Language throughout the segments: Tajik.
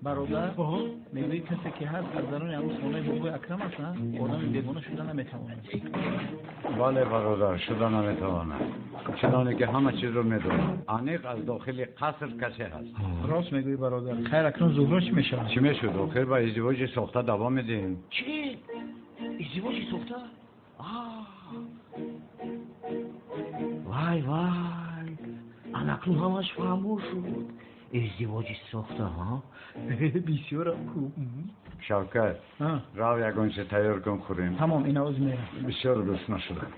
Бародар, мегӯӣ касе ки ҳаст аз даруни ҳамун хонаи бобои Акрам аст, одами бегона шуда наметавонад. Бале бародар, шуда наметавонад. Чуноне ки ҳама чизро медонад. Аниқ аз дохили қаср касе ҳаст. Рост мегӯӣ бародар. Хайр, акнун Зуҳро чӣ мешавад? Чӣ мешуд? Охир ба издивоҷи сохта давом медиҳем. Чӣ? Издивоҷи сохта? Вай вай, анакнун ҳамаш фаҳмо шуд. Издивоҷи сохта, ҳа? Бисёрам хуб. Шавкат, рав ягон чиз тайёр кун, хӯрем. Тамом, ин овоз мерам. Бисёр гурусна шудам.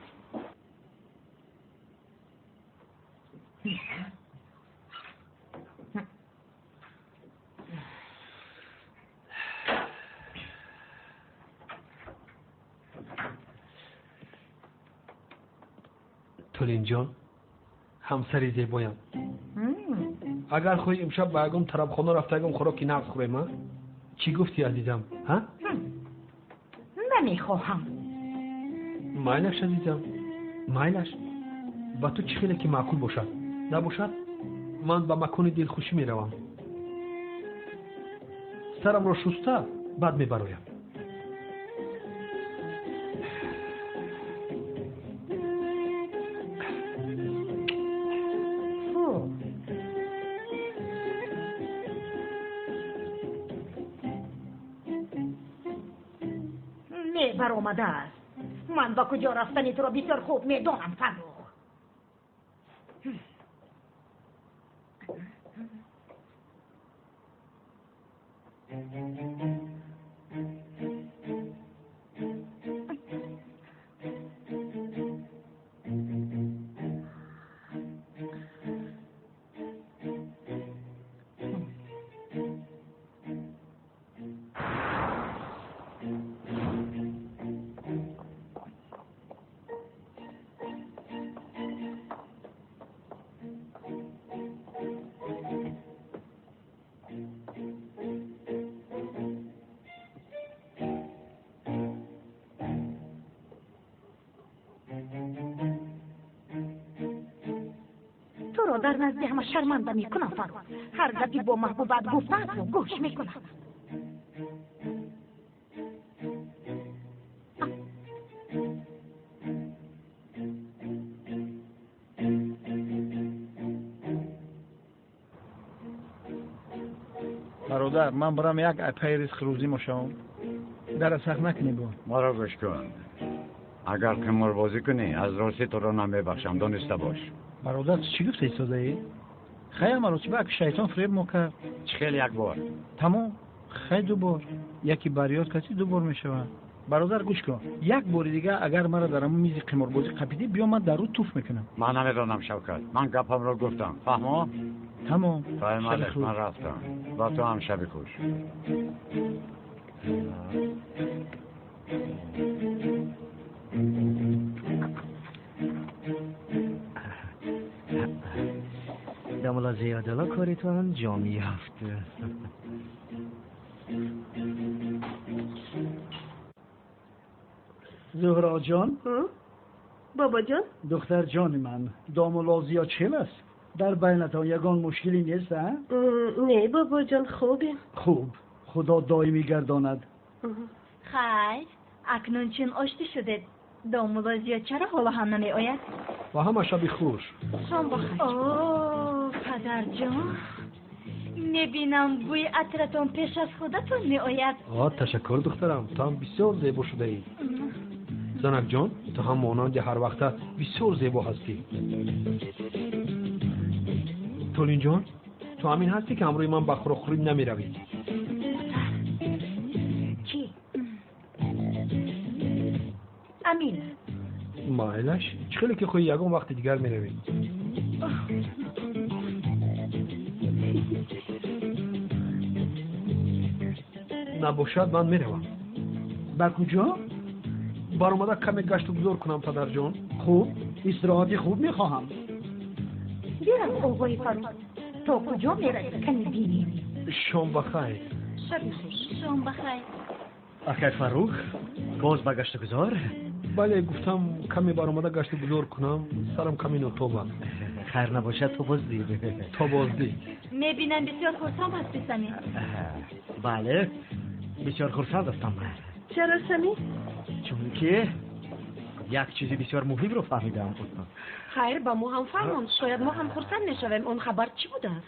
Толинҷон, ҳамсари зебоям. Агар хоҳӣ имшаб ба ягон тарабхона рафта ягон хӯроки нағз хӯрем, а? Чӣ гуфтӣ, азизам, ҳа? Намехоҳам. Майлаш, азизам, майлаш. Ба ту чӣ хеле ки маъқул бошад. Набошад, ман ба макони дилхушӣ меравам. Сарамро шуста, баъд мебароям. Баромадааст. Ман ба куҷо рафтани туро бисёр хуб медонам, Фаррух. Туро дар назди ҳама шарманда мекунам, Фаррух. Ҳар гапи бо маҳбубат гуфтаатро гӯш мекунам. Бародар, ман барам як айпаи ризқи рӯзӣ мошавам. Дара сахт накунӣ бо. Маро гӯш кун. Агар қиморбозӣ кунӣ, аз ростӣ туро намебахшам, дониста бош. Бародар, ту чӣ гуфта истодаӣ? Хайр, маротиба ак шайтон фиреб мо кард. Чӣ хел як бор? Тамом, хай ду бор. Яке барёд каси ду бор мешавад. Бародар, гӯш кун. Як бори дига агар маро дар ҳамон мизи қиморбозӣ қапидӣ, биё ман дар рӯ туф мекунам. Ман намедонам, Шавкат. Ман гапамро гуфтам. Фаҳмо? Тамом. Фаҳмалек, ман рафтам. Ба ту ҳам шаби хуш. Дамла зиёдала коритон анҷом ёфт. Зуҳро ҷон? Бобоҷон? Духтар ҷони ман, домулло зиёд чел аст? Дар байнатон ягон мушкилӣ нест, а? Не, бобоҷон, хубем. Хуб, худо доимӣ гардонад. Хайр, акнун чун оштӣ шудед, домулло зиёд чаро ҳоло ҳам намеояд? Ва ҳама шаби хуш. Шом бахайр. О, падарҷон, мебинам бӯи атратон пеш аз худатон меояд. О, ташаккур, духтарам, ту ҳам бисёр зебо шудаӣ. Занакҷон, ту ҳам монанди ҳар вақта бисёр зебо ҳастӣ. Толинҷон, ту амин ҳастӣ ки ҳамрӯи ман ба хӯрокхӯрӣ намеравӣ? Чӣ? Амин. Майлаш, чӣ хеле ки хоҳӣ, ягон вақти дигар меравӣ. Набошад, ман меравам. Ба куҷо? Баромада каме гашту гузор кунам, падарҷон. Хуб, истироҳати хуб мехоҳам. Бирав, оғои Фаррух, то куҷо меравӣ, каме бинем. Шом бахайр. Шаби хуш. Шом бахайр. Акай Фаррух, боз ба гашту гузор? Бале, гуфтам каме баромада гашту гузор кунам, сарам каме нотоб аст. Хайр набошад, то боздид. То боздид. Мебинам бисёр хурсанд ҳастӣ, Самир. Бале, бисёр хурсанд ҳастам. Чаро, Самир? Чунки як чизи бисёр муҳимро фаҳмидам. Хайр, ба мо ҳам фаҳмон. Шояд мо ҳам хурсанд мешавем. Он хабар чӣ будааст?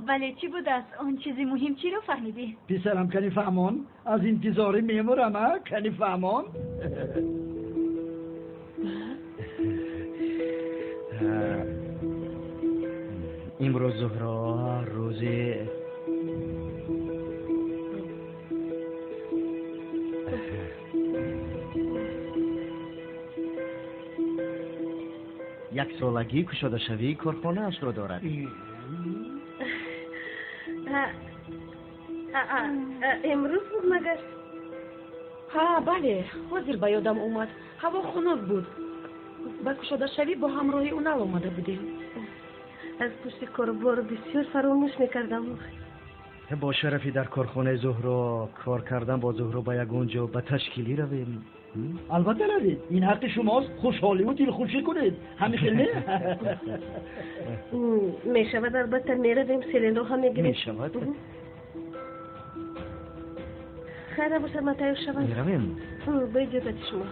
Бале, чӣ будааст? Он чизи муҳим чиро фаҳмидӣ? Писарам, кани фаҳмон. Аз интизорӣ мемурам, а? Кани фаҳмон. Имрӯз Зуҳро рӯзи яксолагии кушодашавии корхонаашро дорад. Имрӯз буд магар? Ҳа, бале, ҳозир ба ёдам омад. Ҳаво хунук буд. Ба кушодашавӣ бо ҳамроҳи Унал омада будем. Аз пушти корубору бисёр фаромӯш мекардам. Бо шарафи дар корхонаи Зуҳро кор кардан бо Зуҳро ба ягон ҷо ба ташкилӣ равем. Албатта равед, ин ҳаққи шумост. Хушҳоливу дилхушӣ кунед. Ҳамин хел не? Мешавад, албатта меравем, селенро ҳам мегирем. Мешавад. Хайр набошад, ман тайёр шавам. Меравем. Бо иҷозати шумо.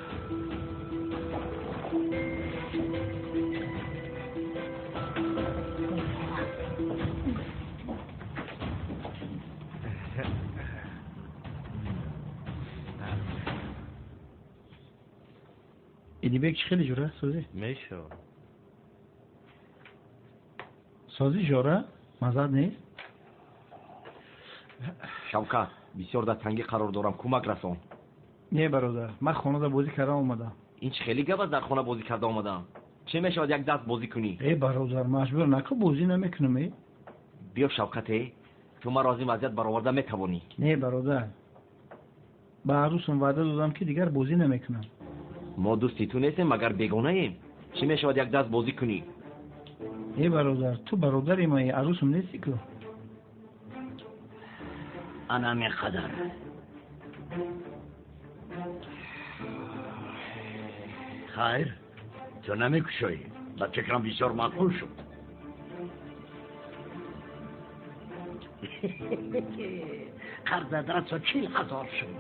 Идибек чӣ хеле ҷура созӣ? Мешавад. Созӣ жора? Маззат нест? Шавкат, бисёр дар тангӣ қарор дорам, кӯмак расон. Не бародар, ман хонада бозӣ карда омадам. Ин чӣ хеле гап аст, дар хона бозӣ карда омадам? Чӣ мешавад як даст бозӣ кунӣ? Э бародар, маҷбур накун, бозӣ намекунам. Э биё Шавкате, ту маро аз ин вазъият бароварда метавонӣ. Не бародар, ба арӯсам ваъда додам, ки дигар бозӣ намекунам. Мо дӯсти ту нестем, магар бегонаем? Чӣ мешавад як даст бозӣ кунӣ? Э бародар, ту бародари маи, арӯсам нестӣ ку. Ана меқадар. Хайр, ту намекушоӣ. Ба фикрам бисёр маъқул шуд. Қарзат расо 40 000 шуд.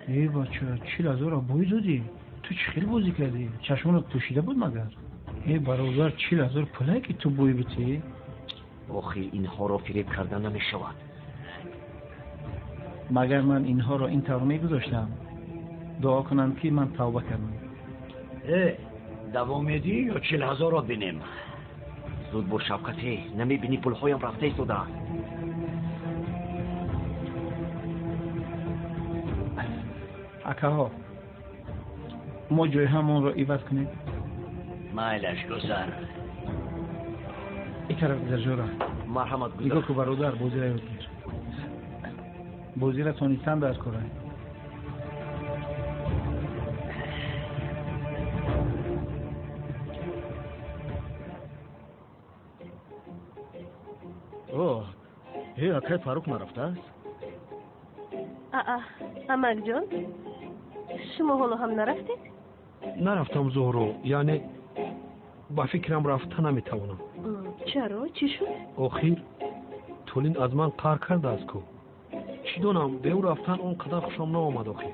Э бача, 40 000-ро бой додӣ? Ту чӣ хел бозӣ кардӣ? Чашмонат пӯшида буд магар? Э бародар, 40 000 пулае ки ту бой битӣ? Охир инҳоро фиреб карда намешавад. Магар ман инҳоро ин тавр мегузоштам? Дуо кунанд, ки ман тавба кардам. Э, давом медиҳӣ ё 40 000-ро бинем? Зуд бош, Шавкате, намебинӣ пулҳоям рафта истодааст. Акаҳо, мо ҷойҳамонро иваз кунем. Майлаш, гузар. И тараф гузар, ҷора. Марҳамат, гузар. Нигоҳ ку бародар, бозира ёд гир. Бозира тонистан дар кора. О, э, акай Фарух нарафтааст? Аа, амакҷон, шумо ҳоло ҳам нарафтед? Нарафтам, Зуҳро, яъне ба фикрам рафта наметавонам. Чаро, чӣ шуд? Охир Тулин аз ман қаҳр кардааст ку. Чӣ донам, бе ӯ рафтан он қадар хушам наомад. Охир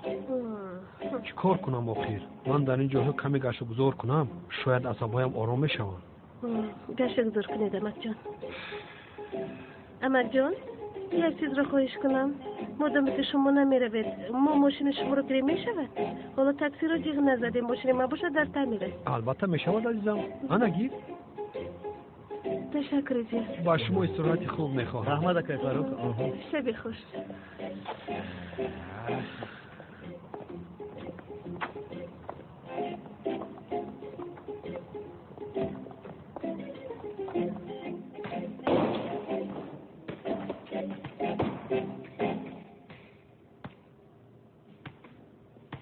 чӣ кор кунам? Охир ман дар ин ҷойҳо каме гаштугузор кунам, шояд асабҳоям ором мешаванд. Гаштугузор кунед, амакҷон. Амакҷон, як чизро хоҳиш кунам. Модоме ки шумо намеравед, мо мошини шуморо гирем, мешавад? Ҳоло таксиро ҷиғ назадем, мошини ман бошад дар таъмир аст. Албатта мешавад, азизам, ана гир. Ташаккури зиёд. Ба шумо истироҳати хуб мехоҳам. Раҳмат, акай Фарух. Шаби хуш.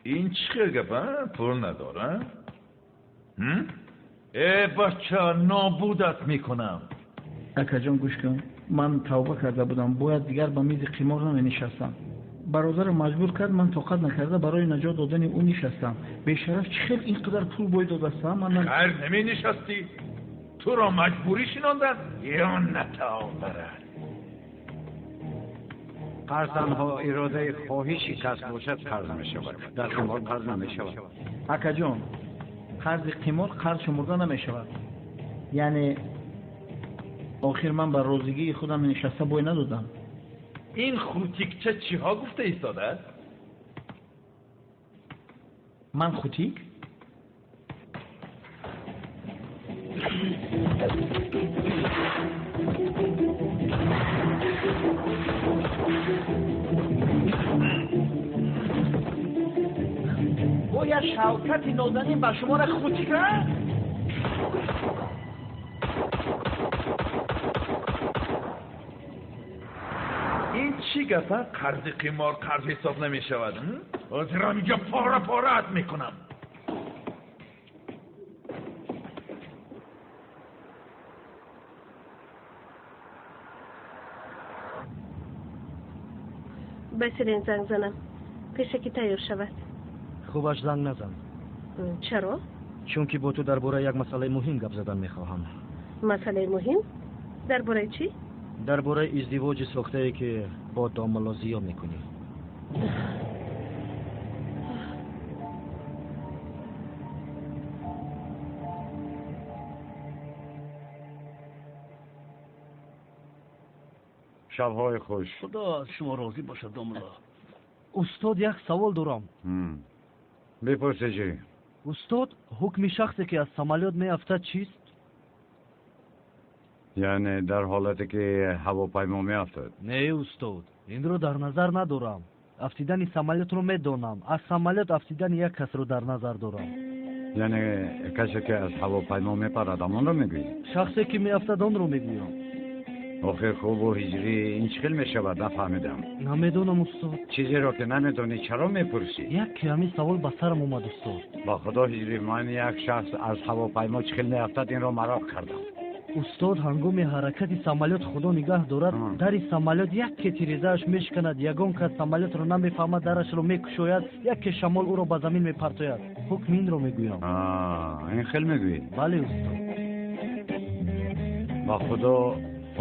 Ин чӣ хел гап, а? Пул надора? Э бача, нобудат мекунам. Акаҷон, гӯш кун, ман тавба карда будам, бояд дигар ба мизи қимор наменишастам. Бародарам маҷбур кард, ман тоқат накарда барои наҷот додани ӯ нишастам. Бешараф чӣ хел ин қадар пул бой додастам? Ман Хайр, наменишастӣ. Туро маҷбурӣ шинонданд ё натавонад? Қарз танҳо иродаи хоҳиши кас бошад қарз мешавад. Дар қимор қарз намешавад. Акаҷон, қарзи қимор қарз шумурда намешавад. Яъне охир ман ба розигии худам нишаста бой надодам. Ин хутикча чиҳо гуфта истодааст? Ман хутик? Бояд Шавкати нозанин ба шуморо хутик кард? Ин чӣ гапа? Қарзи қимор қарз ҳисоб намешавад. Ҳозир ҳаминҷо пора пораат мекунам. Ба Селин занг занам, пешакӣ тайёр шавад. Хубаш занг назан. Чаро? Чунки бо ту дар бораи як масъалаи муҳим гап задан мехоҳам. Масъалаи муҳим? Дар бораи чӣ? Дар бораи издивоҷи сохтае, ки бо домулло Зиё мекунӣ. Шабҳои хуш. Худо аз шумо розӣ бошад, домулло. Устод, як савол дорам. Бипурсӣ чӣ? Устод, ҳукми шахсе, ки аз самолёт меафтад, чист? Яъне дар ҳолате ки ҳавопаймо меафтад? Не, устод, инро дар назар надорам. Афтидани самолётро медонам. Аз самолёт афтидани як касро дар назар дорам. Яъне касе, ки аз ҳавопаймо мепарад, ҳамонро мегӯӣ? Шахсе, ки меафтад, онро мегӯям. Охир хубу ҳиҷрӣ ин чӣ хел мешавад? Нафаҳмидам. Намедонам, устод. Чизеро ки намедонӣ чаро мепурсӣ? Як ки ҳамин савол ба сарам омад, устод. Ба худо ҳиҷрӣ, ман як шахс аз ҳавопаймо чӣ хел меафтад, инро мароқ кардам. Устод, ҳангоми ҳаракати самолёт худо нигаҳ дорад, дари самолёт якке тирезааш мешиканад, ягон кас самолётро намефаҳмад, дарашро мекушояд, якке шамол ӯро ба замин мепартояд. Ҳукми инро мегӯям. Ин хел мегӯӣ? Бале, устод. Ба худо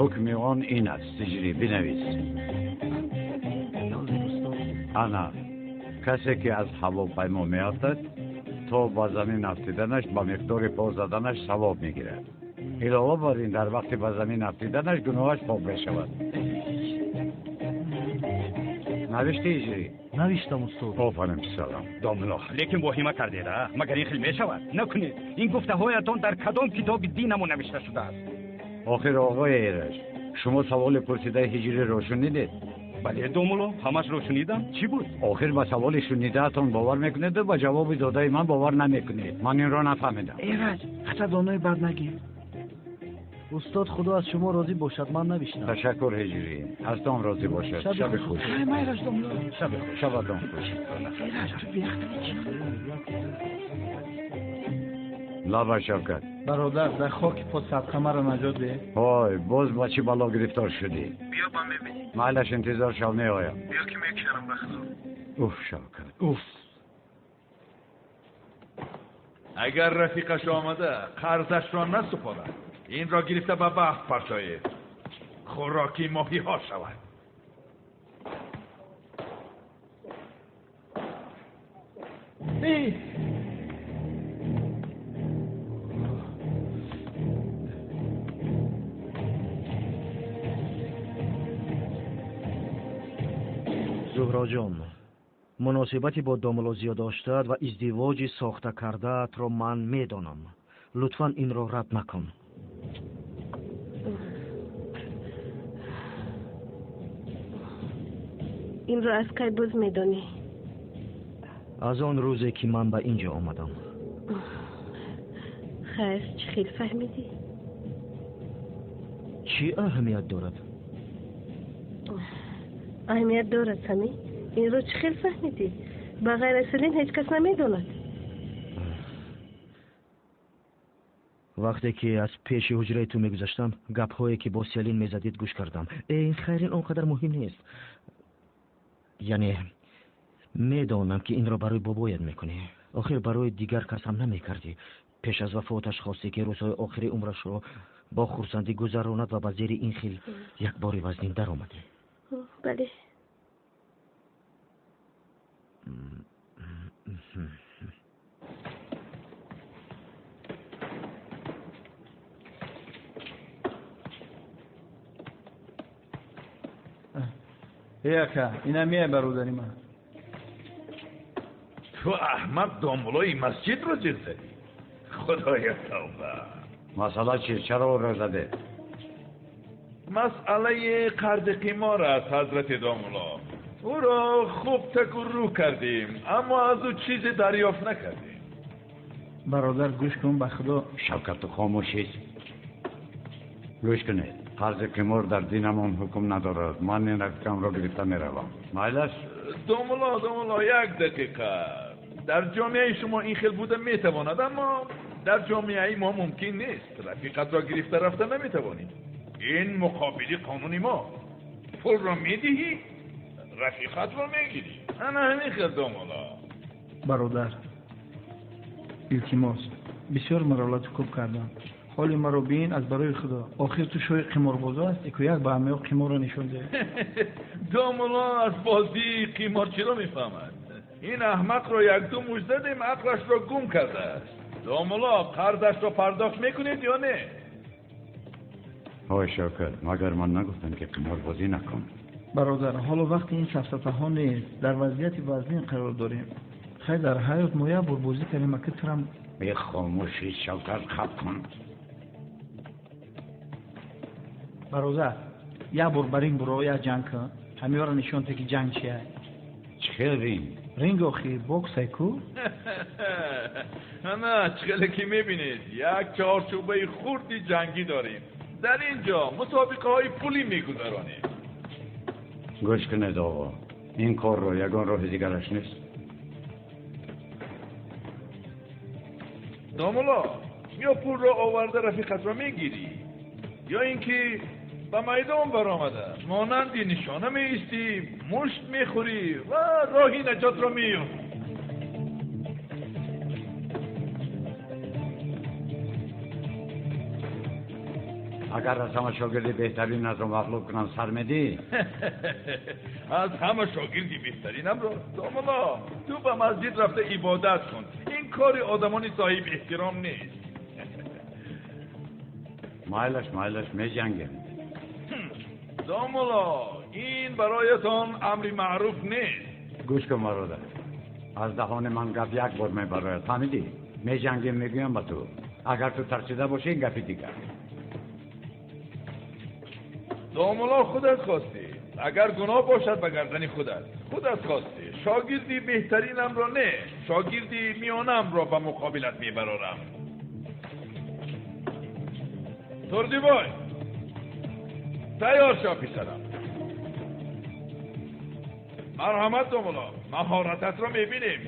ҳукми он ин аст, ҳиҷрӣ, бинавис. Ана, касе ки аз ҳавопаймо меафтад, то ба замин афтиданаш ба миқдори по заданаш савоб мегирад. Илова бар ин, дар вақти ба замин афтиданаш гуноҳаш пок мешавад. Навишти ҳиҷрӣ? Навиштам, устод. Офарин, писарам. Домулло, лекин воҳима кардед, а? Магар ин хел мешавад? Накунед. Ин гуфтаҳоятон дар кадом китоби динамо навишта шудааст? Охир оғои Эраҷ, шумо саволи пурсидаи ҳиҷриро шунидед? Бале, домулло, ҳамашро шунидам. Чӣ буд? Охир ба саволи шунидаатон бовар мекунеду ба ҷавоби додаи ман бовар намекунед. Ман инро нафаҳмидам. Эраҷ, хата донои бад нагир. Устод, худо аз шумо розӣ бошад, ман навиштам. Ташаккур, ҳиҷрӣ, аз тон розӣ бошад. Шаби хуш. Майраш, домулло. Шаби хуш. Шабатон хуш. Эраҷ, ту бехтари чӣ? Лаба Шавкат. Бародар, дар хоки по садқа маро наҷот деҳ. Ҳой, боз ба чӣ бало гирифтор шудӣ? Биё ба мебинӣ. Майлаш, интизор шав, меоям. Биё ки мекушарам ба худо. Уф, Шавкат, уф. Агар рафиқаш омада қарзашро насупорад, инро гирифта ба баҳр партоед, хӯроки моҳиҳо шавад. Зуҳроҷон, муносибати бо домулло Зиё доштаат ва издивоҷи сохта кардаатро ман медонам. Лутфан инро рад накун. Инро аз кай боз медонӣ? Аз он рӯзе, ки ман ба ин ҷо омадам. Хайр, чӣ хел фаҳмидӣ? Чӣ аҳамият дорад? Аҳамият дорад, Самӣ. Инро чӣ хел фаҳмидӣ? Ба ғайр аз Селин ҳеҷ кас намедонад. Вақте ки аз пеши ҳуҷраи ту мегузаштам, гапҳое ки бо Селин мезадид гӯш кардам. Ин хайр, ин он қадар муҳим нест. Яъне медонам, ки инро барои бобоят мекунӣ. Охир барои дигар кас ҳам намекардӣ. Пеш аз вафоташ хостӣ, ки рӯзҳои охири умрашро бо хурсандӣ гузаронад ва ба зери ин хел як бори вазнин даромадӣ. Бале. Эй ака, ина меай бародари ман. Ту аҳмақ домулои масҷидро ҷиғ задӣ. Худоя тавба. Масъала чист? Чаро ӯро задед? Масъалаи қарзи қимор аст, ҳазрати домуло. Ӯро хуб таку рӯ кардем, аммо аз ӯ чизе дарёфт накардем. Бародар, гӯш кун, ба худо. Шавкат, ту хомӯшист. Гӯш кунед, қарзи қимор дар динамон ҳукм надорад. Ман ин рафиқамро гирифта меравам. Майлаш? Домуло, домуло, як дақиқа. Дар ҷомеаи шумо ин хел буда метавонад, аммо дар ҷомеаи мо мумкин нест. Рафиқатро гирифта рафта наметавонӣ. Ин муқобили қонуни мо. Пулро медиҳӣ, рафиқатро мегирӣ. Ана ҳамин хел, домуло. Бародар, илтимос, бисёр маро лату кӯб кардам. Ҳоли маро бин аз барои худо. Охир ту шоҳи қиморбозо ҳастӣ, ку як ба ҳамаё қиморро нишон деҳ. Домуло аз бозии қимор чиро мефаҳмад? Ин аҳмақро якду мушт задем, ақлашро гум кардааст. Домуло, қарзашро пардохт мекунед ё не? Ҳой Шавкат, магар ман нагуфтам, ки қиморбозӣ накун? Бародар, ҳоло вақти ин сафсатаҳо нест. Дар вазъияти вазнин қарор дорем. Хай, дар ҳаёт мо як бор бозӣ кардем, аки турам. Бехомӯшӣ, Шавкат, хаб кун. Бародар, як бор ба ринг буро, як ҷанг кун. Ҳамиёро нишон те, ки ҷанг чия. Чӣ хел ринг? Ринг охи, боксай ку? Ана, чӣ хеле ки мебинед, як чорчӯбаи хурди ҷангӣ дорем. Дар ин ҷо мусобиқаҳои пулӣ мегузаронем. Гӯш кунед, оғо, ин корро ягон роҳи дигараш нест? Домуло, ё пулро оварда рафиқатро мегирӣ, ё ин ки ба майдон баромада монанди нишона меистӣ, мушт мехӯрӣ ва роҳи наҷотро меёбӣ. Агар аз ҳама шогирди беҳтаринатро мағлуб кунам, сар медиҳӣ? Аз ҳама шогирди беҳтаринамро? Домуло, ту ба масҷид рафта ибодат кун. Ин кори одамони соҳиби эҳтиром нест. Майлаш, майлаш, меҷангем. Домуло, ин бароятон амри маъруф нест. Гӯш кун, бародар, аз даҳони ман гап як бор мебарояд, фаҳмидӣ? Меҷангем, мегӯям ба ту. Агар ту тарсида бошӣ, ин гапи дигар. Домуло, худат хостӣ. Агар гуноҳ бошад, ба гардани худат. Худат хостӣ. Шогирди беҳтаринамро не, шогирди миёнамро ба муқобилат мебарорам. Турдибой, тайёр шав, писарам. Марҳамат, домуло, маҳорататро мебинем.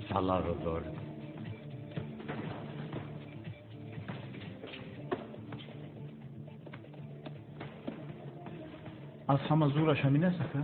Саларо дор. Аз ҳама зӯраш ҳамин аст, ака?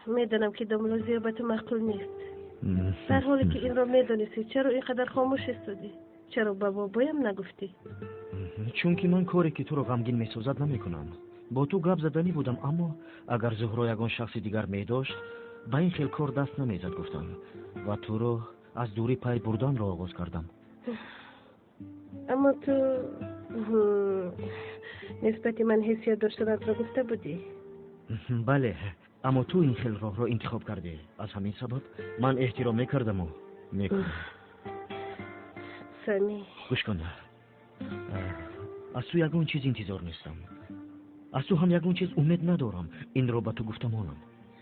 Медонам, ки домуло зиё ба ту маъқул нест. Дар ҳоле ки инро медонистӣ, чаро ин қадар хомӯш истодӣ? Чаро ба бобоям нагуфтӣ? Чунки ман коре, ки туро ғамгин месозад, намекунам. Бо ту гап заданӣ будам, аммо агар Зуҳро ягон шахси дигар медошт, ба ин хел кор даст намезад, гуфтам, ва туро аз дурӣ пай бурданро оғоз кардам. Аммо ту нисбати ман ҳиссиёт доштанатро гуфта будӣ. Бале. Аммо ту ин хел роҳро интихоб кардӣ. Аз ҳамин сабаб ман эҳтиром мекардаму мекунам. Сами, гӯш кун, аз ту ягон чиз интизор нестам, аз ту ҳам ягон чиз умед надорам. Инро ба ту гуфта монам.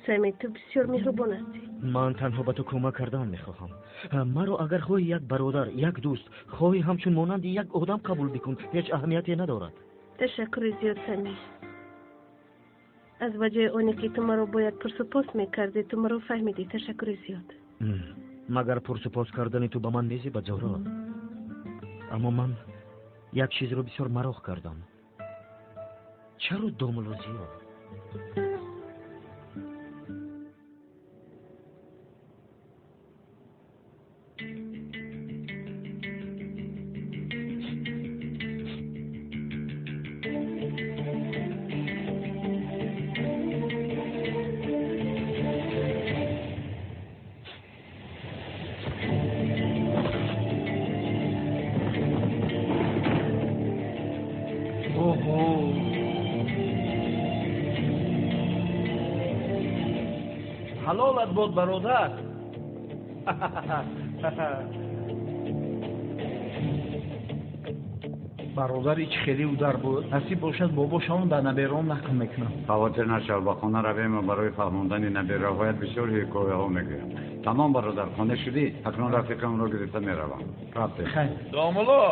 Сами, ту бисёр меҳрубон ҳастӣ. Ман танҳо ба ту кӯмак кардан мехоҳам. Маро агар хоҳӣ як бародар, як дӯст, хоҳӣ ҳамчун монанди як одам қабул бикун, ҳеҷ аҳамияте надорад. Ташаккури зиёд, Сами. Аз ба ҷои оне ки ту маро бояд пурсупос мекардӣ, ту маро фаҳмидӣ. Ташаккури зиёд. Магар пурсупос кардани ту ба ман мезебад, Зуҳро? Аммо ман як чизро бисёр мароқ кардам. Чаро домулло Зиё? Ҳалолат бод, бародар. Бародари чӣ хеле удар буд. Насиб бошад, бобошон ба набераом нақл мекунам. Хавотир нашав, ба хона равем ва барои фаҳмондани набераҳоят бисёр ҳикояҳо мегӯям. Тамом, бародар, хона шудӣ? Акнун рафиқамро гирифта меравам. Рафтем. Домулло,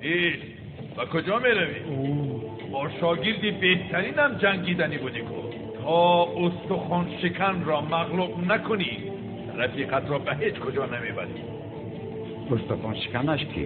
ист, ба куҷо меравӣ? Бо шогирди беҳтаринам ҷангиданӣ будӣ ку. То устухоншиканро мағлуб накунӣ, рафиқатро ба ҳеҷ куҷо намебарӣ. Устухоншиканаш кӣ?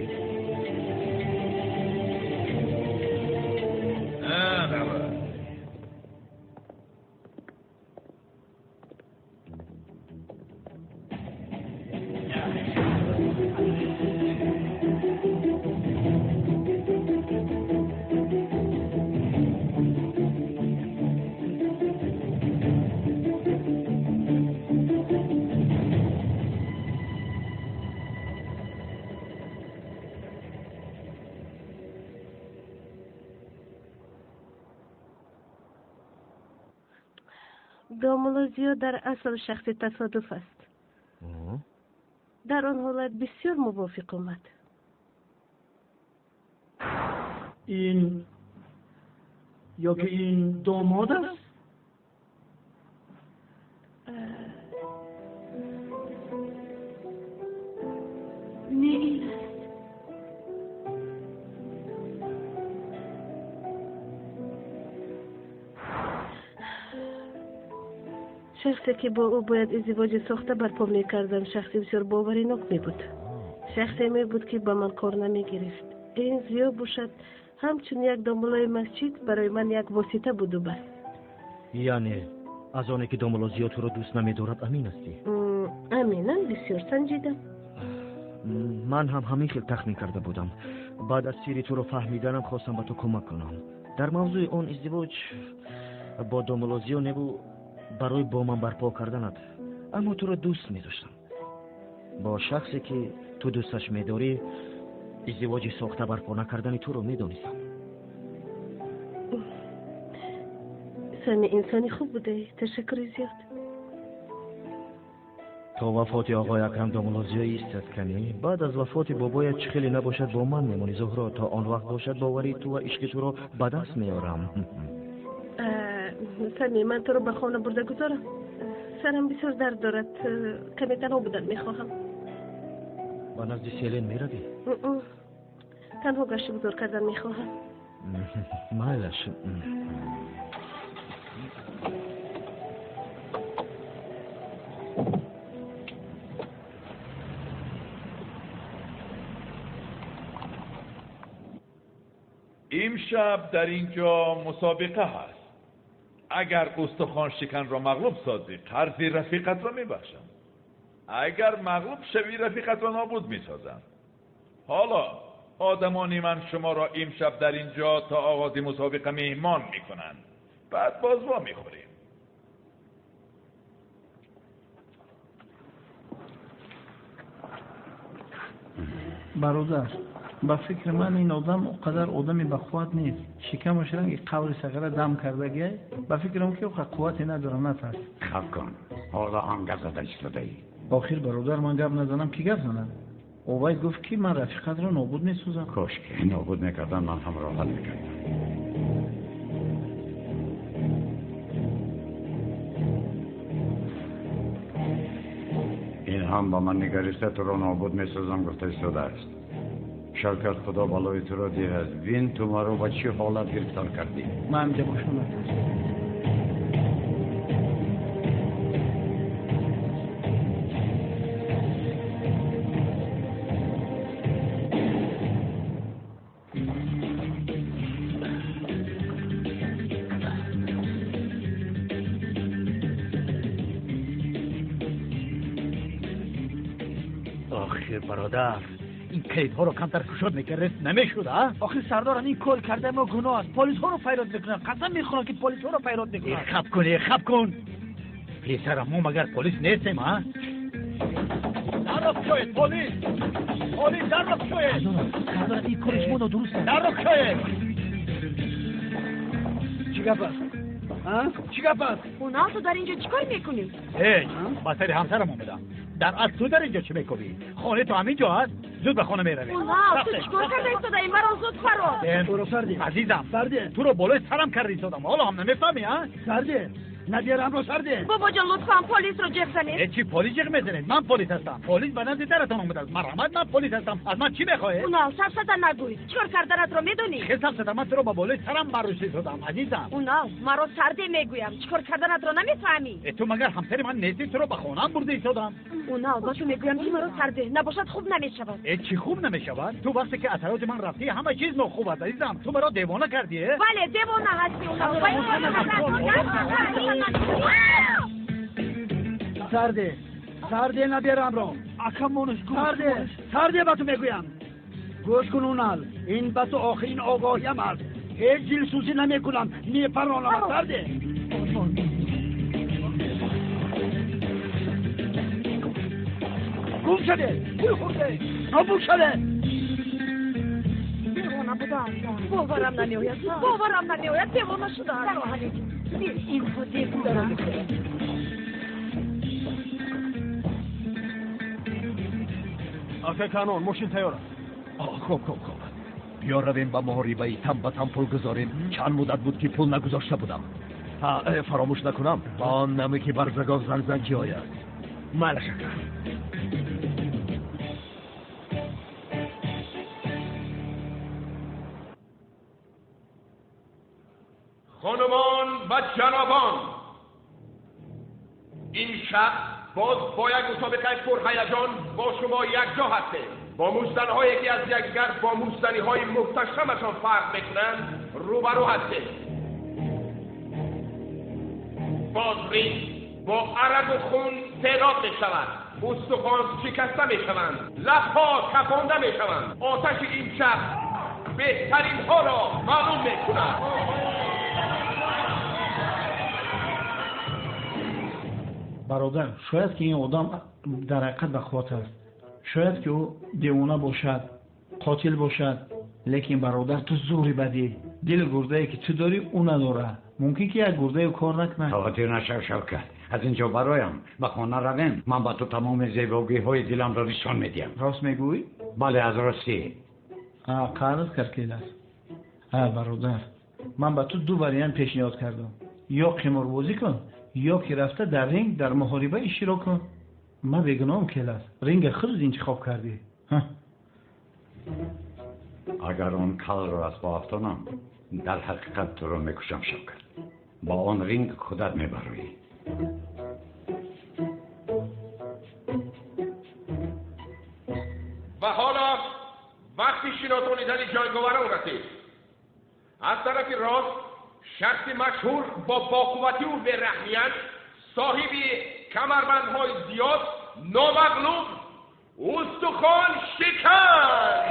Домулло Зиё дар асл шахси тасодуф аст. Дар он ҳолат бисёр мувофиқ омад. Ин ё ки ин домод аст? Не, ин аст. Шахсе ки бо ӯ бояд издивоҷи сохта барпо мекардам, шахси бисёр боваринок мебуд. Шахсе мебуд, ки ба ман кор намегирифт. Ин Зиё бошад, ҳамчун як домуллои масҷид барои ман як восита буду бас. Яъне аз оне ки домулло Зиё туро дӯст намедорад, амин ҳастӣ? Аминам, бисёр санҷидам. Ман ҳам ҳамин хел тахмин карда будам. Баъд аз сирри туро фаҳмиданам хостам ба ту кӯмак кунам. Дар мавзӯи он издивоҷ бо домулло Зиё небу барои бо ман барпо карданат, аммо туро дӯст медоштам. Бо шахсе ки ту дӯсташ медорӣ, издивоҷи сохта барпо накардани туро медонистам. Сами, инсони хуб будаӣ. Ташаккури зиёд. То вафоти оғои Акрам домулло Зиё истад ками. Баъд аз вафоти бобоят чӣ хеле набошад бо ман мемонӣ, Зуҳро. То он вақт бошад боварии ту ва ишқи туро ба даст меорам. Сами, ман туро ба хона бурда гузорам. Сарам бисёр дард дорад. Каме танҳо будан мехоҳам. Ба назди Селен меравӣ? Танҳо гашту гузор кардан мехоҳам. Майлаш. Имшаб дар ин ҷо мусобиқа ҳаст. Агар устухоншиканро мағлуб созӣ, қарзи рафиқатро мебахшам. Агар мағлуб шавӣ, рафиқатро нобуд месозам. Ҳоло одамони ман шуморо имшаб дар ин ҷо то оғози мусобиқа меҳмон мекунанд. Баъд боз во мехӯрем. Бародар, Ба фикри ман ин одам он қадар одами бақувват нест. Шикамаш ранги қаври сағира дам кардагиай. Ба фикрам ки оқа қуввате надорам, натарс. Хаб кун, ҳоло ҳам гап зада истодаӣ. Охир бародар, ман гап назанам, ки гап занад? Овай гуфт, ки ман рафиқатро нобуд месозам. Кошки нобуд мекардан, ман ҳам роҳат мекардам. Ин ҳам ба ман нигариста туро нобуд месозам гуфта истодааст. Шавкат, худо балои туро диҳад. Бин, ту маро ба чӣ ҳолат гирифтор кардӣ. Ман ҳамҷа бошам, натарс. Охир бародар, ин калидҳоро камтар кушод мекардед, намешуд, а? Охир сардорам, ин кор кардаи мо гуноҳ аст. Полисҳоро файрод мекунанд. Қасам мехӯрам, ки полисҳоро файрод мекунанд. Хаб кун, хаб кун. Писарам, мо магар полис нестем, а? Дарро кушоед, полис! Полис, дарро кушоед! Сардорам, ин кори шумо нодуруст аст. Дарро кушоед! Чӣ гап аст? Чӣ гап аст? Унал, ту дар инҷо чӣ кор мекунӣ? Ҳеҷ, ба сари ҳамсарам омадам. Дар асл ту дар инҷо чӣ мекобӣ? Хонаи ту ҳамин ҷо аст? Зуд ба хона меравем. Унал, ту чӣ кор карда истодаӣ? Маро зуд фаро. Азизам, туро болои сарам карда истодам. Ҳоло ҳам намефаҳмӣ, а? Сарде, наберамро сарде. Бобоҷон, лутфан полисро ҷеғ занед. Чӣ полис ҷеғ мезанед? Ман полис ҳастам. Полис ба назди даратон омадааст. Марҳамат, ман полис ҳастам. Аз ман чӣ мехоҳед? Унал, сафсата нагӯй. Чӣ кор карданатро медонӣ? Хел сафсата, ман туро ба болои сарам баррӯшта истодам, азизам. Унал, маро сарде мегӯям. Чӣ кор карданатро намефаҳмӣ? Ту магар ҳамсари ман нестӣ? Туро ба хонаам бурда истодам. Унал, ба ту мегӯям, ки маро сарде. Набошад, хуб намешавад. Чӣ хуб намешавад? Ту вақте ки аз ҳаёти ман рафтӣ, ҳама чиз нохуб аст, азизам. Ту маро девона кардӣ. Бале, девона ҳастӣ, Унал. Сарде, сарде наберамро. Акамонаш гӯш. Сарде, сарде ба ту мегӯям. Гӯш кун, Унал, ин ба ту охирин огоҳиям аст. Ҳеҷ дилсӯзӣ намекунам, мепаронам. Сарде. Гум шуде, пул хӯрде, нобуд шуде. Девона будааст. Боварам намеояд. Боварам намеояд, девона шудааст. Ин худ девона. Ака Канон, мошин тайёр аст. Хуб, хуб, хуб. Биё равем ба муҳорибаи тан ба тан пул гузорем. Чанд муддат буд, ки пул нагузошта будам. Фаромӯш накунам, ба он наме ки барзагов занг зан ки ояд. Майлаш, ака. خانمان و جنابان، این شب باز با یک مسابقه پرهیجان با شما یکجا هستیم. با موشزنهایی که از یکدیگر با موشزنی‌های محتشمشان فرق میکنند روبرو هستیم. باز رینگ با عرق و خون سیراب میشود، استخوان شکسته میشوند، لبها کفانده میشوند. آتش این شب بهترین ها را معلوم میکند. Бародар, шояд ки ин одам дар ҳақиқат бақувват аст, шояд ки ӯ девона бошад, қотил бошад, лекин бародар, ту зӯри бадӣ. Дили гурдае ки ту дорӣ, ӯ надорад. Мумкин ки як гурдае кор накунад. Хавотир нашав, Шавкат. Аз инҷо бароям ба хона равем, ман ба ту тамоми зебогиҳои диламро нишон медиҳам. Рост мегӯӣ? Бале, аз ростӣ. Қарз каркелас. Бародар, ман ба ту ду вариант пешниҳод кардам. Ё қиморбозӣ кун, ё ки рафта дар ринг дар муҳориба иштирок кун. Ман бегуноҳам, келас. Ринга худат интихоб кардӣ. Агар он калро аз по афтонам, дар ҳақиқат туро мекушам, Шавкат. Ба он ринг худат мебароӣ. Ва ҳоло вақти шиносонидани ҷанговарон расид. Аз тарафи рост шахси машҳур бо боқуввативу бераҳмият, соҳиби камарбандҳои зиёд, номағлуб, устухон шикан.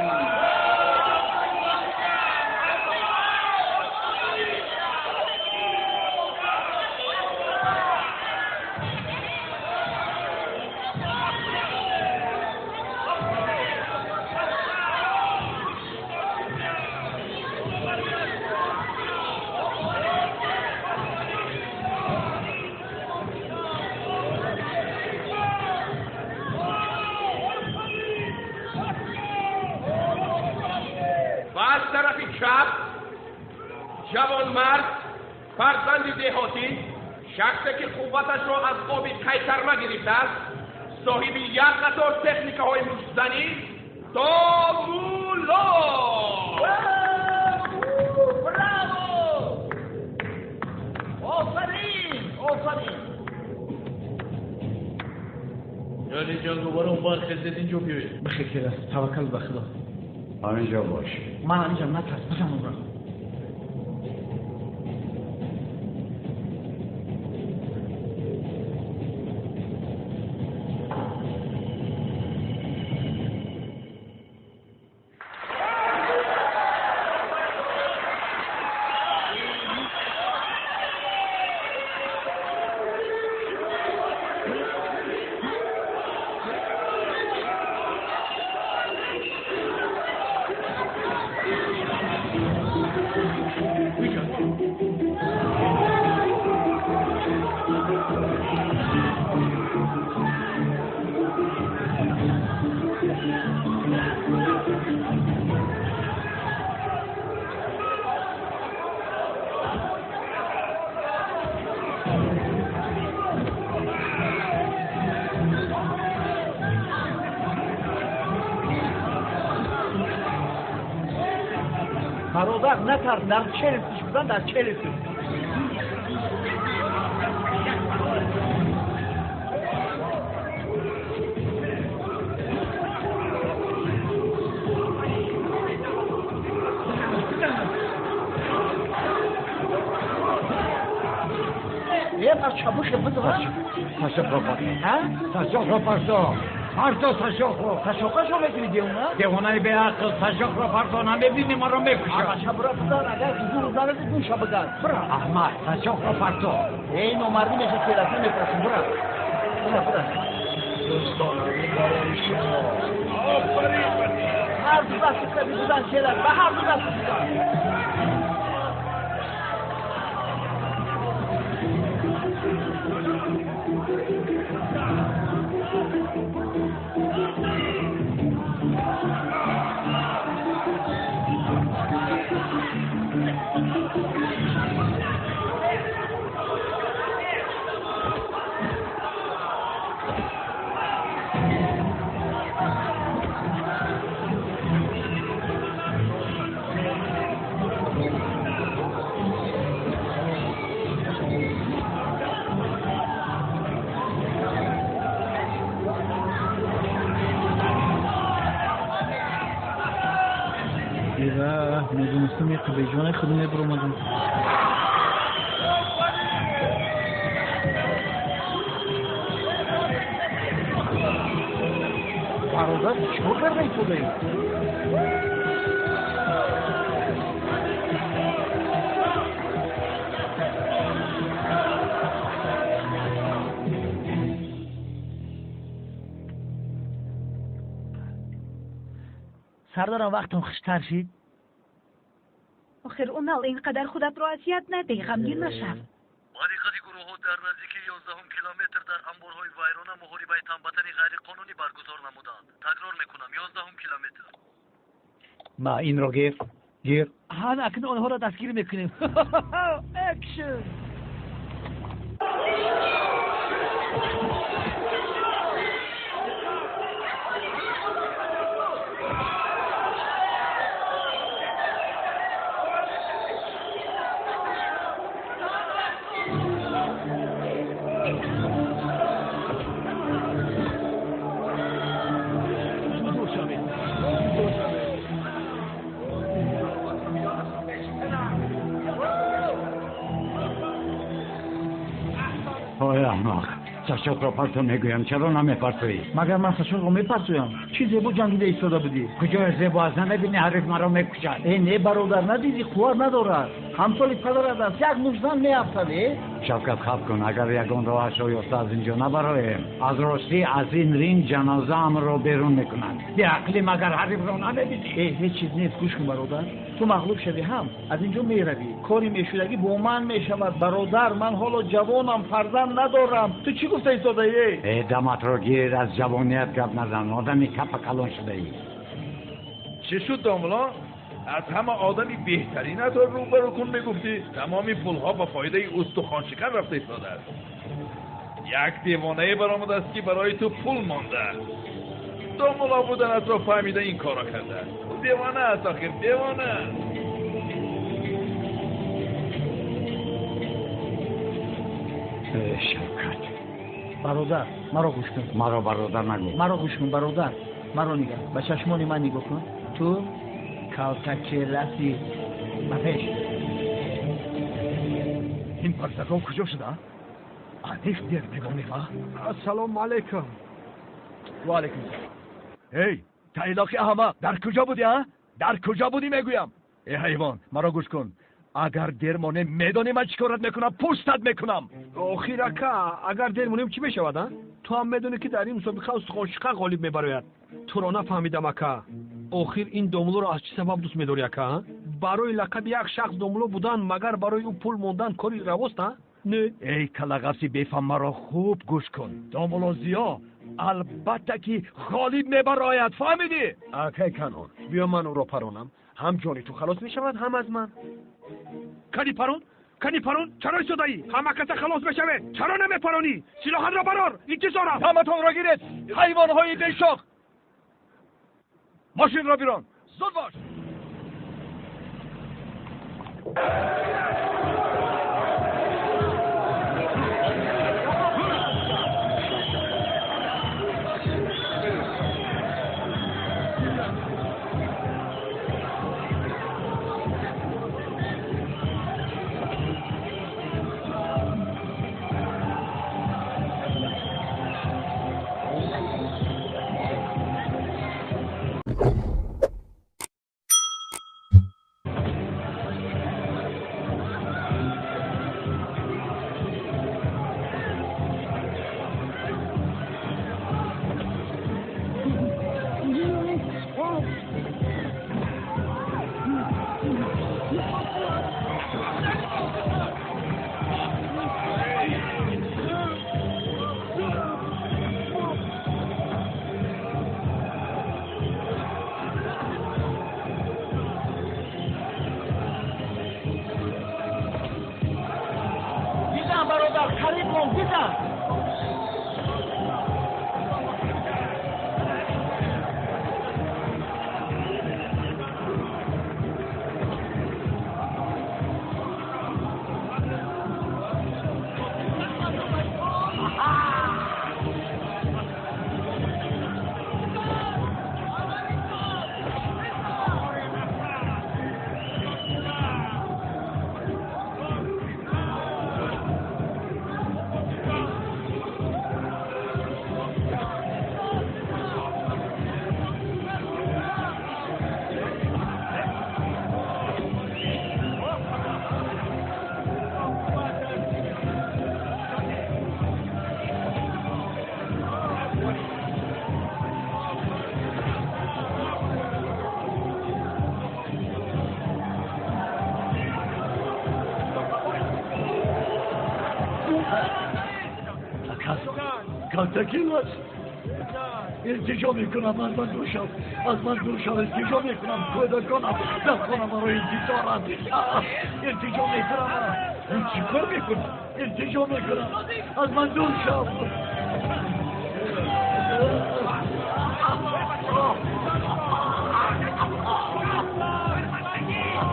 Ва аз тарафи чап ҷавонмард, фарзанди деҳотӣ, шахсе ки қувваташро аз оби қайтарма гирифтааст, соҳиби як қатор техникаҳои муштзанӣ, Домулло. Браво! Офарин, офарин! Яъне ҷанговарон бархезед, инҷо биёед. Бихел келас, таваккал ба Худо. Ҳаминҷо бош. Ман ҳаминҷам, натарс, бизан ӯро. Бародар, натарс, дар челюстиш бизан, дар челюстиш. Е, чабуше бизан. Сашоқро парто. Сашоқро парто. Парто сашоқро. Сашоқашо мекунӣ, девона? Девонаи беақл, сашоқро парто, намебинӣ маро мекушад. Аша бура бизан, агар зур нараси гӯша бизан. Бура. Аҳмад, сашоқро парто. Эй, номардӣ меша, келаса мепурсим, бура. Бура, бура. Дӯстонами барои шумо. Офарин! Ҳар ду дасти қаби бизан, келас, ба ҳар ду дасти бизан. Медонистам, як беҷонаи худ мебуромадам. Бародар, чӣ кор карда истодаӣ? Сардарам, вақтон хуштар шид. Охир, Унал, ин қадар худатро азият надеҳ, ғамгин нашав. Ба диққати гурӯҳҳо, дар наздикии 11 километр дар анборҳои вайрона муҳорибаи танбатани ғайриқонунӣ баргузор намуданд. Такрор мекунам, 11 километр. Ма инро гир, гир. Ҳан, акнун онҳоро дастгир мекунем. Экшн! Ой, аҳмақ, сашоқро парто мегӯям, чаро намепартоӣ? Магар ман сашоқро мепартоям? Чӣ зебо ҷангида истода будӣ. Куҷояш зебо аст? Намебинӣ, ҳариф маро мекушад. Э, не, бародар, надидӣ, қувват надорад. Ҳамсоли падарат аст, як муштзан меафтад, э? Шавкат, хаб кун, агар ягон роҳашро ёфта аз инҷо набароем, аз ростӣ аз ин ринг ҷанозаамро берун мекунанд. Беақлӣ, магар ҳарифро намебинӣ? Э, ҳеҷ чиз нест, гӯш кун, бародар, ту мағлуб шавӣ ҳам аз инҷо меравӣ. Кори мешудагӣ бо ман мешавад, бародар. Ман ҳоло ҷавонам, фарзанд надорам. Ту чӣ гуфта истодаӣ? Э, даматро гир, аз ҷавоният гап назан, одами капа калон шудаӣ. Чӣ шуд, домулло? Аз ҳама одами беҳтаринатро рӯбарӯ кун мегуфтӣ. Тамоми пулҳо ба фоидаи устухоншикан рафта истодааст. Як девонае баромадааст, ки барои ту пул монда. Домулло буданатро фаҳмида ин корро кардааст. Ӯ девона аст, охир девона. Шавкат, бародар, маро гӯш кун. Маро бародар нагӯ. Маро гӯш кун, бародар. Маро нигар, ба чашмони ман нигоҳ кун. Ту калтакеласи ба пеш. Ин барзагов куҷо шуда? Аниқ дер мемонем, а? Ассалому алайкум. Ва алайкум салом. Эй, тайлоқи аҳмақ, дар куҷо будӣ, а? Дар куҷо будӣ мегӯям? Эй ҳайвон, маро гӯш кун. Агар дер монем, медонӣ ман чӣ корат мекунам? Пӯстат мекунам. Охир ака, агар дер монем чӣ мешавад, а? Ту ҳам медонӣ, ки дар ин мусобиқа устухоншикан ғолиб мебарояд. Туро нафаҳмидам, ака. Охир ин домулоро аз чӣ сабаб дӯст медорӣ, ака? Барои лақаби як шахс домуло будан, магар барои ӯ пул мондан кори равост, а? Не. Эй калагафси бефаҳм, маро хуб гӯш кун. Домуло Зиё албатта ки ғолиб мебарояд, фаҳмидӣ? Акай Канон, биё ман ӯро паронам. Ҳам ҷони ту халос мешавад, ҳам аз ман. Кани парон? Кани парон? Чаро истодаӣ? Ҳама каса халос мешавед. Чаро намепаронӣ? Силоҳатро барор, интизорам. Ҳаматонро гиред, ҳайвонҳои бешох. Мошинро бирон, зуд бош. Калтакилас, илтиҷо мекунам, аз ман дур шав, аз ман дур шав, илтиҷо мекунам, кӯдаконам дар хона маро интизоранд. Илтиҷо мекунам, чӣ кор мекунам? Илтиҷо мекунам, аз ман дур шав.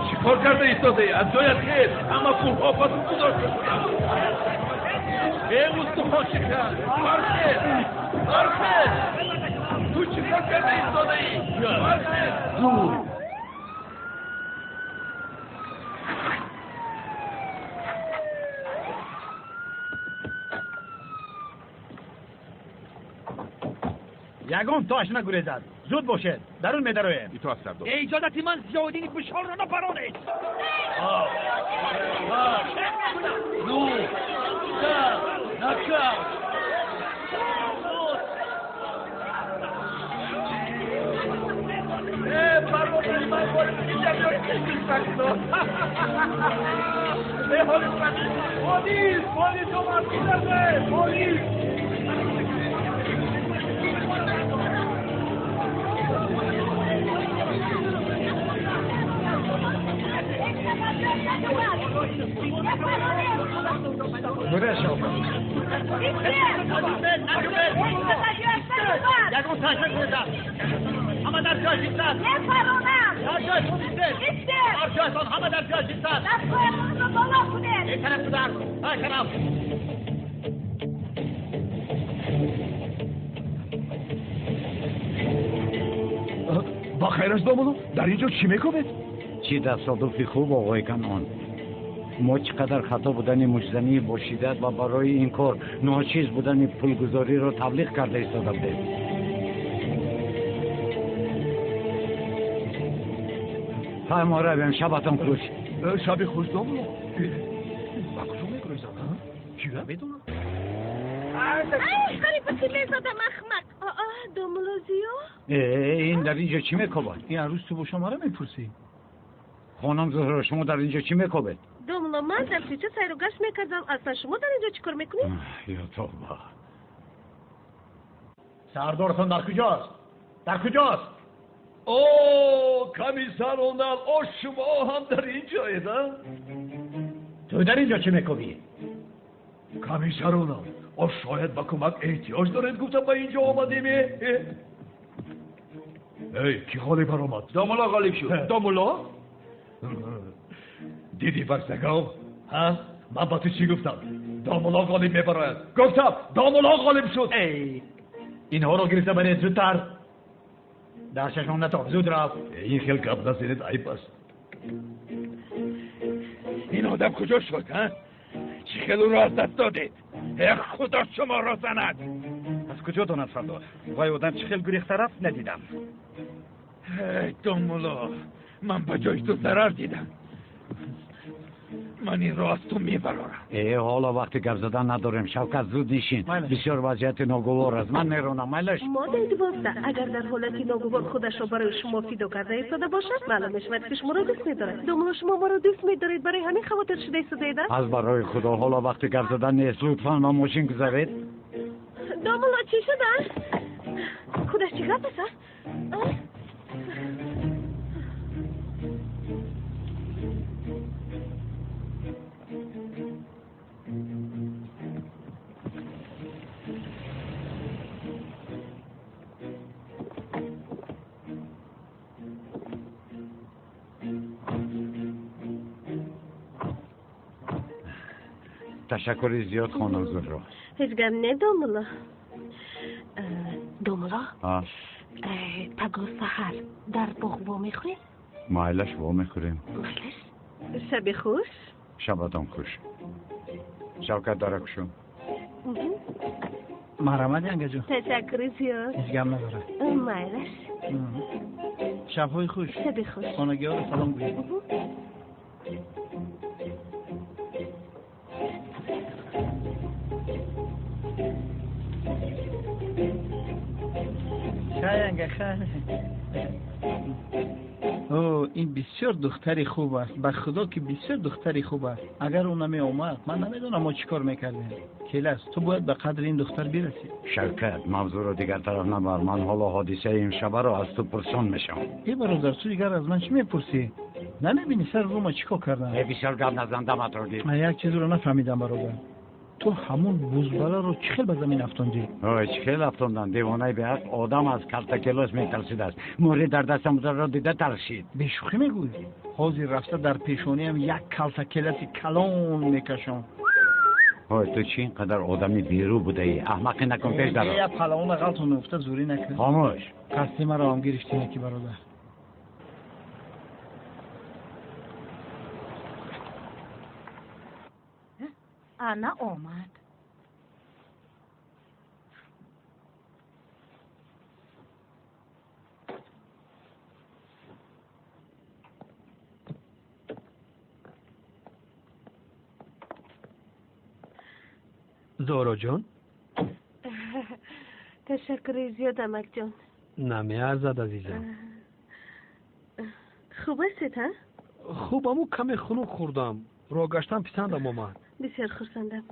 Чӣ кор карда истодаӣ? Аз ҷоят хез, ҳама пулҳо ба ту гузошта шуданд. Эй устухоншикан, бархез, бархез! Ту чӣ кор карда истодаӣ? Бархез! Дур! Ягон тош нагурезад. Зуд бошед, дарун медароем. Итоат сардор. Иҷозати ман Зиёддини Бушорро напаронед. 9, 10, нокаут! Бародари ман полис, полис омад, полис! ҳама дар ҷой истад. Мепаронам. Дар ҷойтон истед. Истед. Дар ҷойтон ҳама дар ҷой истад. Дастҳоятонро боло кунед. Ин тараф гузар. Ай тараф. Ба хайр аст, домулло? Дар ин ҷо чӣ мекунед? Чӣ тасодуфи хуб, оғои Канон. Мо чӣ қадар хато будани муштзании бо шиддат ва барои ин кор ночиз будани пулгузориро таблиғ карда истода будем. Хай, мо равем. Шабатон хуш. Шаби хуш, домулло. Ба куҷо мегурезанд? Кӣ медонад? Ай, қариб ки мезадам, ахмақ. Домулло Зиё? Ин дар ин ҷо чӣ мекобад? Ин арӯз ту боша мара мепурсӣ? Хонум Зуҳро, шумо дар ин ҷо чӣ мекобед? Домулло, ман дар кӯча сайру гашт мекардам. Аслан шумо дар ин ҷо чӣ кор мекунед? Ё тавба! Сардортон дар куҷост? Дар куҷост? О, комиссар Онал, о, шумо ҳам дар ин ҷоед, а? Ту дар ин ҷо чӣ мекобӣ? Комиссар Онал, о, шояд ба кӯмак эҳтиёҷ доред, гуфтам ба ин ҷо омадем. Эй, кӣ ғолиб баромад? Домулло ғолиб шуд. Домулло? Дидӣ, барсагов, ҳа? Ман ба ту чӣ гуфтам? Домулло ғолиб мебарояд. Гуфтам, домулло ғолиб шуд. Эй, инҳоро гирифта баред зудтар. Дар чашмам натоб, зуд рафт. Ин хел гап назанед, айб аст. Ин одам куҷо шуд, ҳа? Чӣ хел ӯро аз даст додед? Э, худо шуморо занад! Аз куҷо донад, сардор? Вай одам чӣ хел гурехта рафт, надидам. Эй, домулло, ман ба ҷои ту зарар дидам. Ман инро аз ту мебарорам. Э, ҳоло вақти гап задан надорем. Шавкат, зуд нишин. Бисёр вазъияти ногувор аст. Ман меронам, майлаш? Моддаи 12. Агар дар ҳолати ногувор худашро барои шумо фидо карда истода бошад, маълум мешавад, ки шуморо дӯст медорад. Домулло, шумо маро дӯст медоред, барои ҳамин хавотир шуда истодаед? Аз барои худо, ҳоло вақти гап задан нест. Лутфан ба мошин гузаред. Домулло, чӣ шуда? Худаш чӣ гап аст? Ташаккури зиёд, хонум Зуҳро. Ҳеҷ гап не, домулло. Домулло, пагоҳ саҳар дар боғ вомехӯрем? Майлаш, вомехӯрем. Майлаш. Шаби хуш. Шабатон хуш. Шавкат, дара кушо. Марҳамат, янгаҷон. Ташаккури зиёд. Ҳеҷ гап надорад. Майлаш. Шабҳои хуш. Шаби хуш. Хонагиҳоро салом гӯед. О, ин бисёр духтари хуб аст. Ба худо ки бисёр духтари хуб аст. Агар ӯ намеомад, ман намедонам мо чӣ кор мекардем. Келас, ту бояд ба қадри ин духтар бирасӣ. Шавкат, мавзӯъро дигар тараф набар. Ман ҳоло ҳодисаи имшабаро аз ту пурсон мешавам. Э, бародар, ту дигар аз ман чӣ мепурсӣ? Намебинӣ сари рӯ ма чӣ кор кардам? Э, бисёр гап назан, даматро гир. Ман як чизро нафаҳмидам, бародар. Ту ҳамун бузбаларо чӣ хел ба замин афтондӣ? Ой, чӣ хел афтондан? Девонаи беақл одам аз калтакелос метарсидааст. Мӯҳри дар дастам бударо дида тарсид. Бешӯхӣ мегӯӣ? Ҳозир рафта дар пешониам як калтакеласи калон мекашам. Ой, ту чӣ ин қадар одами берӯ будаӣ? Аҳмақӣ накун, пеш даро. Я палавона ғалтон меуфта, зурӣ накун. Хомӯш. Қасди маро ҳам гирифтӣ неки, бародар. Ана омад. Зораҷон? Ташаккури зиёд, амакҷон. Намеарзад, азизам. Хуб ҳастед, ҳа? Хуб, аммо каме хунук хӯрдам. Роҳ гаштан писандам омад. Бисёр хурсандам.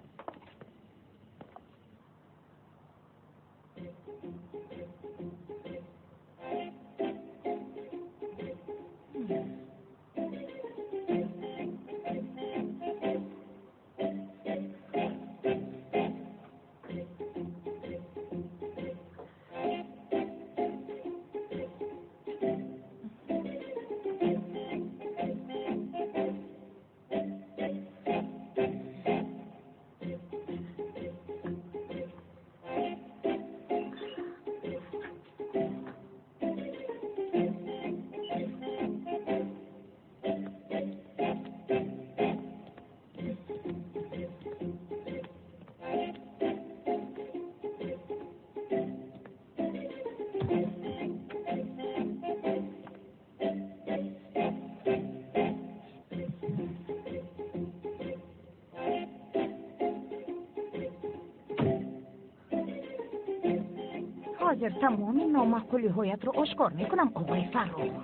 Ҳозир тамоми номаъқулиҳоятро ошкор мекунам, оғои Фаррух.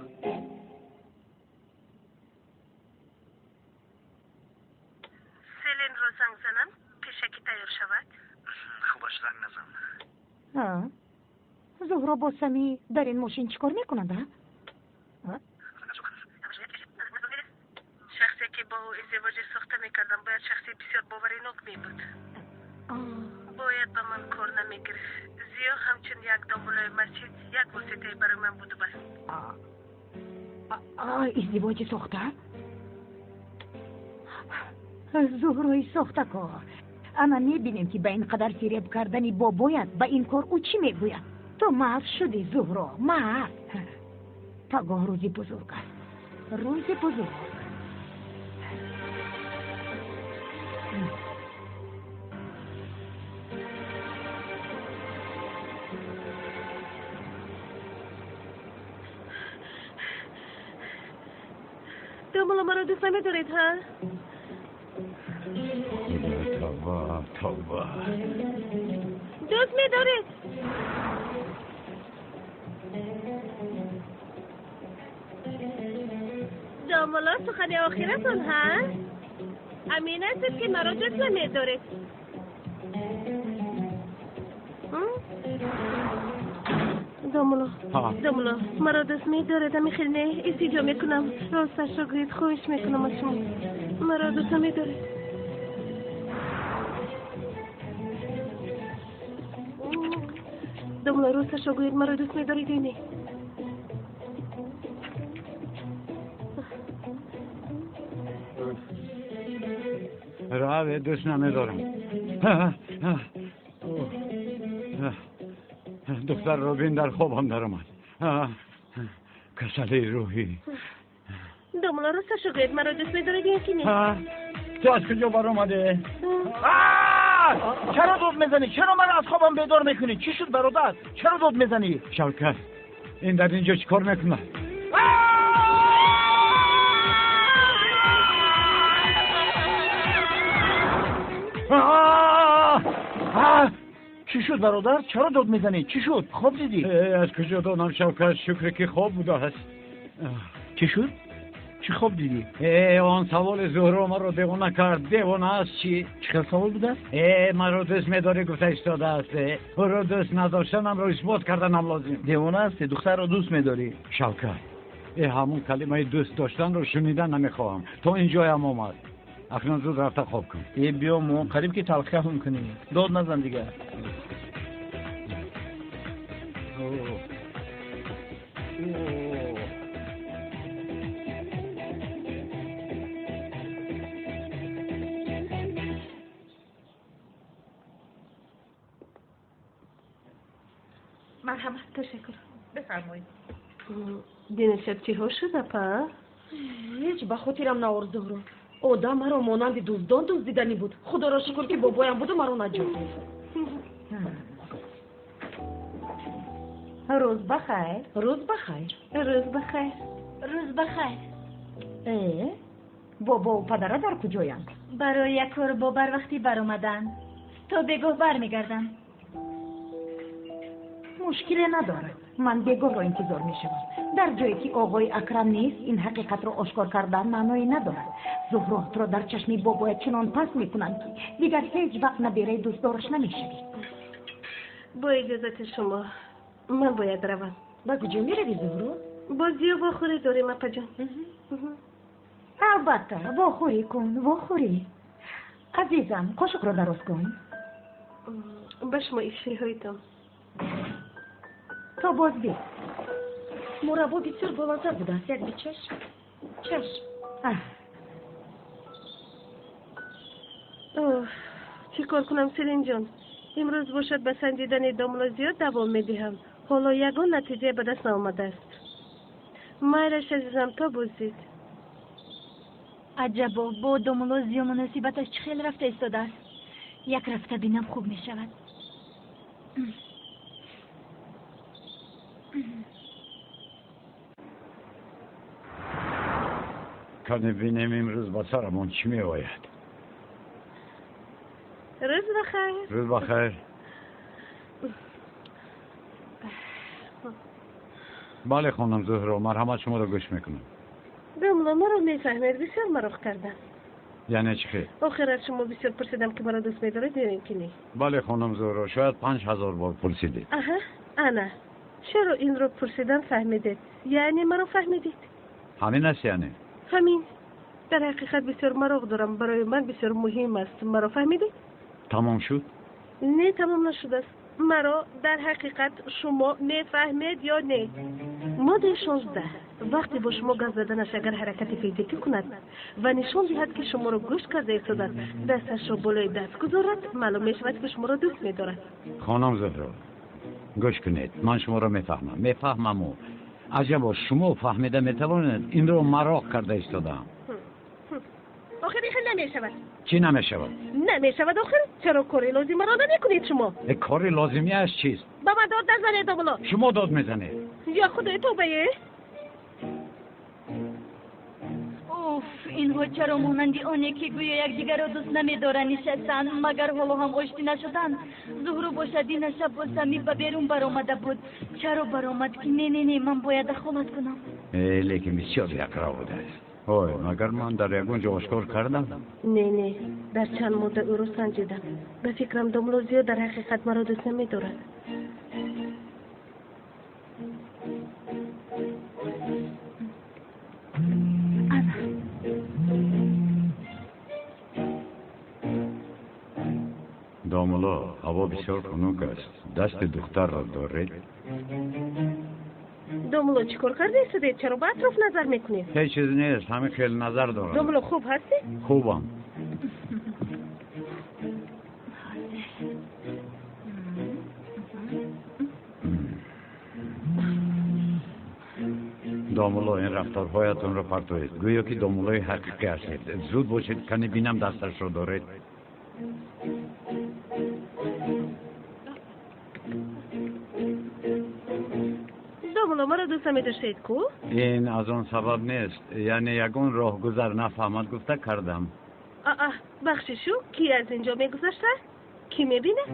Селенро занг занам, пешакӣ тайёр шавад? Хубаш, занг назан. Зуҳро бо Самӣ дар ин мошин чӣ кор мекунад, а? Шахсе ки бо ӯ издивоҷи сохта мекардам, бояд шахси бисёр боваринок мебуд. Бояд ба ман кор намегирифт. Зиё ҳамчун як домулои масҷид як воситае барои ман буду бас. Издивоҷи сохта? Зуҳрои сохтакор. Ана мебинем, ки ба ин қадар фиреб кардани бобоят ба ин кор ӯ чӣ мегӯяд. Ту маъф шудӣ, Зуҳро, маъф. Пагоҳ рӯзи бузург аст. Рӯзи бузург. Домулло, маро дӯст намедоред, ҳа? Тавба, тавба. Дӯст медоред? Домулло, сухани охиратон, ҳа? Амин ҳастед, ки маро дӯст намедоред? Домулло, домулло, маро дӯст медоред, ами хел не? Илтиҷо мекунам, росташро гӯед, хоҳиш мекунам аз шумо. Маро дӯст намедоред? Домулло, росташро гӯед, маро дӯст медоред ё не? Раве, дӯст намедорам. Духтар Робин дар хобам даромад. Касалии рӯҳӣ. Домулло, росташро гӯед, маро дӯст медоред ё ки не? Ту аз куҷо баромадӣ? Чаро дод мезанӣ? Чаро маро аз хобам бедор мекунӣ? Чӣ шуд, бародар? Чаро дод мезанӣ? Шавкат, ин дар инҷо чӣ кор мекунад? Чӣ шуд, бародар? Чаро дод мезанӣ? Чӣ шуд? Хоб дидӣ? Аз куҷо донам, Шавкат? Шукре, ки хоб будааст. Чӣ шуд? Чӣ хоб дидӣ? Он саволи Зуҳро маро девона кард. Девона аст чӣ? Чӣ хел савол будааст? Маро дӯст медорӣ гуфта истодааст. Ӯро дӯст надоштанамро исбот карданам лозим. Девона ҳастӣ, духтарро дӯст медорӣ. Шавкат, ҳамун калимаи дӯст доштанро шунидан намехоҳам. То ин ҷоям омад. Акнун зуд рафта хоб кун. Биё, мо қариб ки талхиҳам кунем. Дод назан дигар. Марҳамат. Ташаккур. Бифармоед. Динашаб чиҳо шуд, апа? Ҳеҷ ба хотирам наор, Зуҳро. Одам маро монанди дуздон дуздиданӣ буд. Худоро шукр, ки бобоям буду маро наҷот дод. Рӯз ба хайр. Рӯз ба хайр. Рӯз ба хайр. Рӯз ба хайр. Бобову падара дар куҷоянд? Барои як кор бо барвақтӣ баромаданд. То бегоҳ бармегардам. Мушкиле надорад. Ман бегоҳро интизор мешавам. Дар ҷое ки оғои Акрам нест, ин ҳақиқатро ошкор кардан маъное надорад. Зуҳротро дар чашми бобоят чунон паст мекунанд, ки дигар ҳеҷ вақт набераи дӯстдораш намешавӣ. Бо иҷозати шумо, ман бояд равам. Ба куҷо меравӣ, Зуҳро? Бо Зиё вохӯрӣ дорем, апаҷон. Албатта, вохӯрӣ кун, вохӯрӣ. Азизам, қошуқро дароз кун. Ба шумо ифшиҳоитон. То боз бе. Мураббо бисёр болаззат будааст. Як бичаш. Чаш. Чӣ кор кунам, Селинҷон? Имрӯз бошад ба санҷидани домулло зиёд давом медиҳам. Ҳоло ягон натиҷа ба даст наомадааст. Майлаш, азизам, то боздид. Аҷабо, бо домулло Зиё муносибаташ чӣ хел рафта истодааст. Як рафта бинам, хуб мешавад. Кане бинем, имрӯз ба сарамон чӣ меояд. Рӯз ба хайр. Рӯз ба хайр. Бале, хонум Зуҳро, марҳамат, шуморо гӯш мекунам. Домулло, маро мефаҳмед, бисёр мароқ кардам. Яъне чӣ хел? Охир аз шумо бисёр пурсидам, ки маро дӯст медоред ё ин ки не. Бале, хонум Зуҳро, шояд 5000 бор пурсидед. Аҳа, ана. Чаро инро пурсидам фаҳмидед? Яъне маро фаҳмидед? Ҳамин аст яъне? Ҳамин. Дар ҳақиқат бисёр мароқ дорам, барои ман бисёр муҳим аст. Маро фаҳмидед? Тамом шуд? Не, тамом нашудааст. Маро дар ҳақиқат шумо мефаҳмед ё не? Моддаи 16. Вақте бо шумо гап заданаш агар ҳаракати физикӣ кунад ва нишон диҳад, ки шуморо гӯш карда истодааст, дасташро болои даст гузорад, маълум мешавад, ки шуморо дӯст медорад. Хонум Зуҳро, гӯш кунед, ман шуморо мефаҳмам, мефаҳмаму. Аҷабо, шумо фаҳмида метавонед, инро мароқ карда истодаам. Охир ин хел намешавад. Чӣ намешавад? Намешавад охир. Чаро кори лозимаро намекунед шумо? Кори лозимиаш чист? Ба ман дод назанед, домулло. Шумо дод мезанед. Я худои тобае. Уф, инҳо чаро монанди оне ки гӯё якдигарро дӯст намедоранд нишастанд, магар ҳоло ҳам оштӣ нашуданд? Зуҳро бошад дина шаб бо Самим ба берун баромада буд. Чаро баромад ки не, не, не, ман бояд дахолат кунам. Лекин бисёр якро будааст. Ой, магар ман дар ягон ҷо ошкор кардам? Не, не, дар чанд мудда ӯро санҷидам. Ба фикрам, домулло зиёд дар ҳақиқат маро дӯст намедорад. Домулло, ҳаво бисёр хунук аст. Дасти духтарро доред? Домулло, чӣ кор карда истодед? Чаро ба атроф назар мекунед? Ҳеҷ чиз нест, ҳамин хел назар дорам. Домулло, хуб ҳастӣ? Хубам. Домулло, ин рафторҳоятонро партоед. Гӯё ки домуллои ҳақиқӣ ҳастед. Зуд бошед, кани бинам дасташро доред. Домулло, маро дӯст намедоштед ку? Ин аз он сабаб нест. Яъне ягон роҳгузар нафаҳмад гуфта кардам. Аа, бахшишу, ки аз ин ҷо мегузашта? Кӣ мебинад?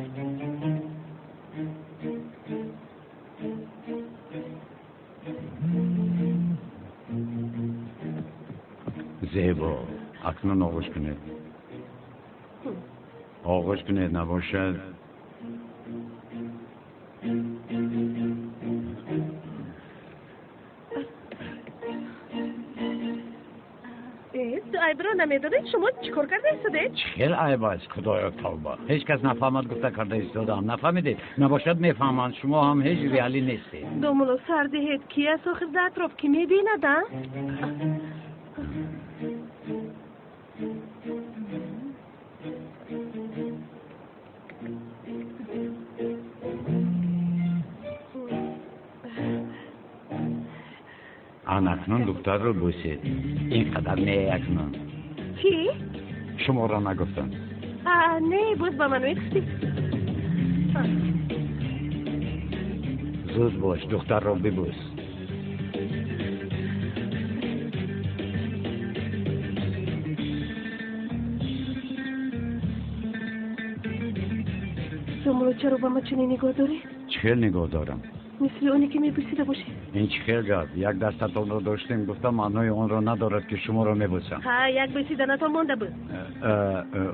Зебо, акнун оғӯш кунед. Оғӯш кунед, набошад. Ту айбро намедонед? Шумо чӣ кор карда истодед? Чӣ хел айб аст, худоё тавба. Ҳеҷ кас нафаҳмад гуфта карда истодаам. Нафаҳмидед? Набошад мефаҳманд, шумо ҳам ҳеҷ реалӣ нестед. Домулло, сар диҳед, ки аст охир дар атроф, ки мебинад, а? Ан акнун духтарро бӯсед. Ин қадар не акнун. Чӣ? Шуморо нагуфтам. Не, боз ба ман мегуфтӣ. Зуд бош, духтарро бибӯс. Домулло, чаро ба ман чунин нигоҳ доред? Чӣ хел нигоҳ дорам? Мисли оне ки мепурсида бошед. Ин чӣ хел гап? Як дастатонро доштем, гуфта маънои онро надорад, ки шуморо мебӯсам. Ҳа, як бӯсиданатон монда буд.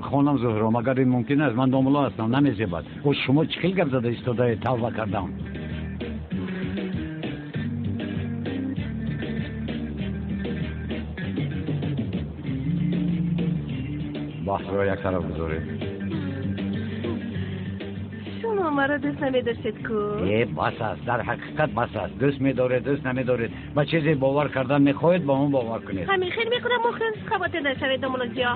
Хонум Зуҳро, магар ин мумкин аст? Ман домулло ҳастам, намезебад. О, шумо чӣ хел гап зада истодаед? Тавба кардам. Баҳсро як тараф гузоред. Шумо маро дӯст намедоштед ку? Бас аст, дар ҳақиқат бас аст. Дӯст медоред, дӯст намедоред. Ба чизе бовар кардан мехоҳед, ба он бовар кунед. Ҳамин хел мекунам охир. Хавотир нашавед, домулло зиё.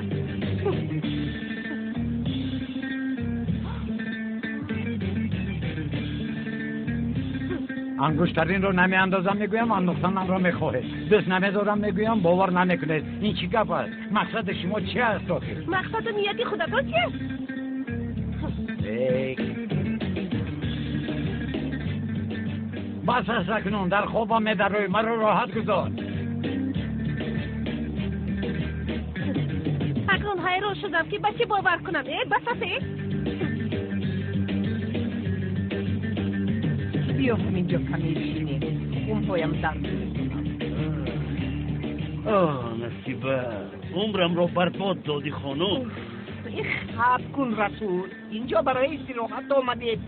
Ангуштаринро намеандозам мегӯям, андохтанамро мехоҳед. Дӯст намедорам мегӯям, бовар намекунед. Ин чӣ гап аст? Мақсади шумо чи аст охир? Мақсаду нияти худатон чи аст? Бас аст акнун, дар хобам медароӣ, маро роҳат гузор. Акнун ҳайрон шудам, ки ба чӣ бовар кунам. Бас аст, Биё ҳаминҷо каме бишинем. Нохунҳоям дард мекунад. Оҳ, Насиба, умрамро барбод додӣ, хонум. Хаб кун, Расул, инҷо барои истироҳат омадем.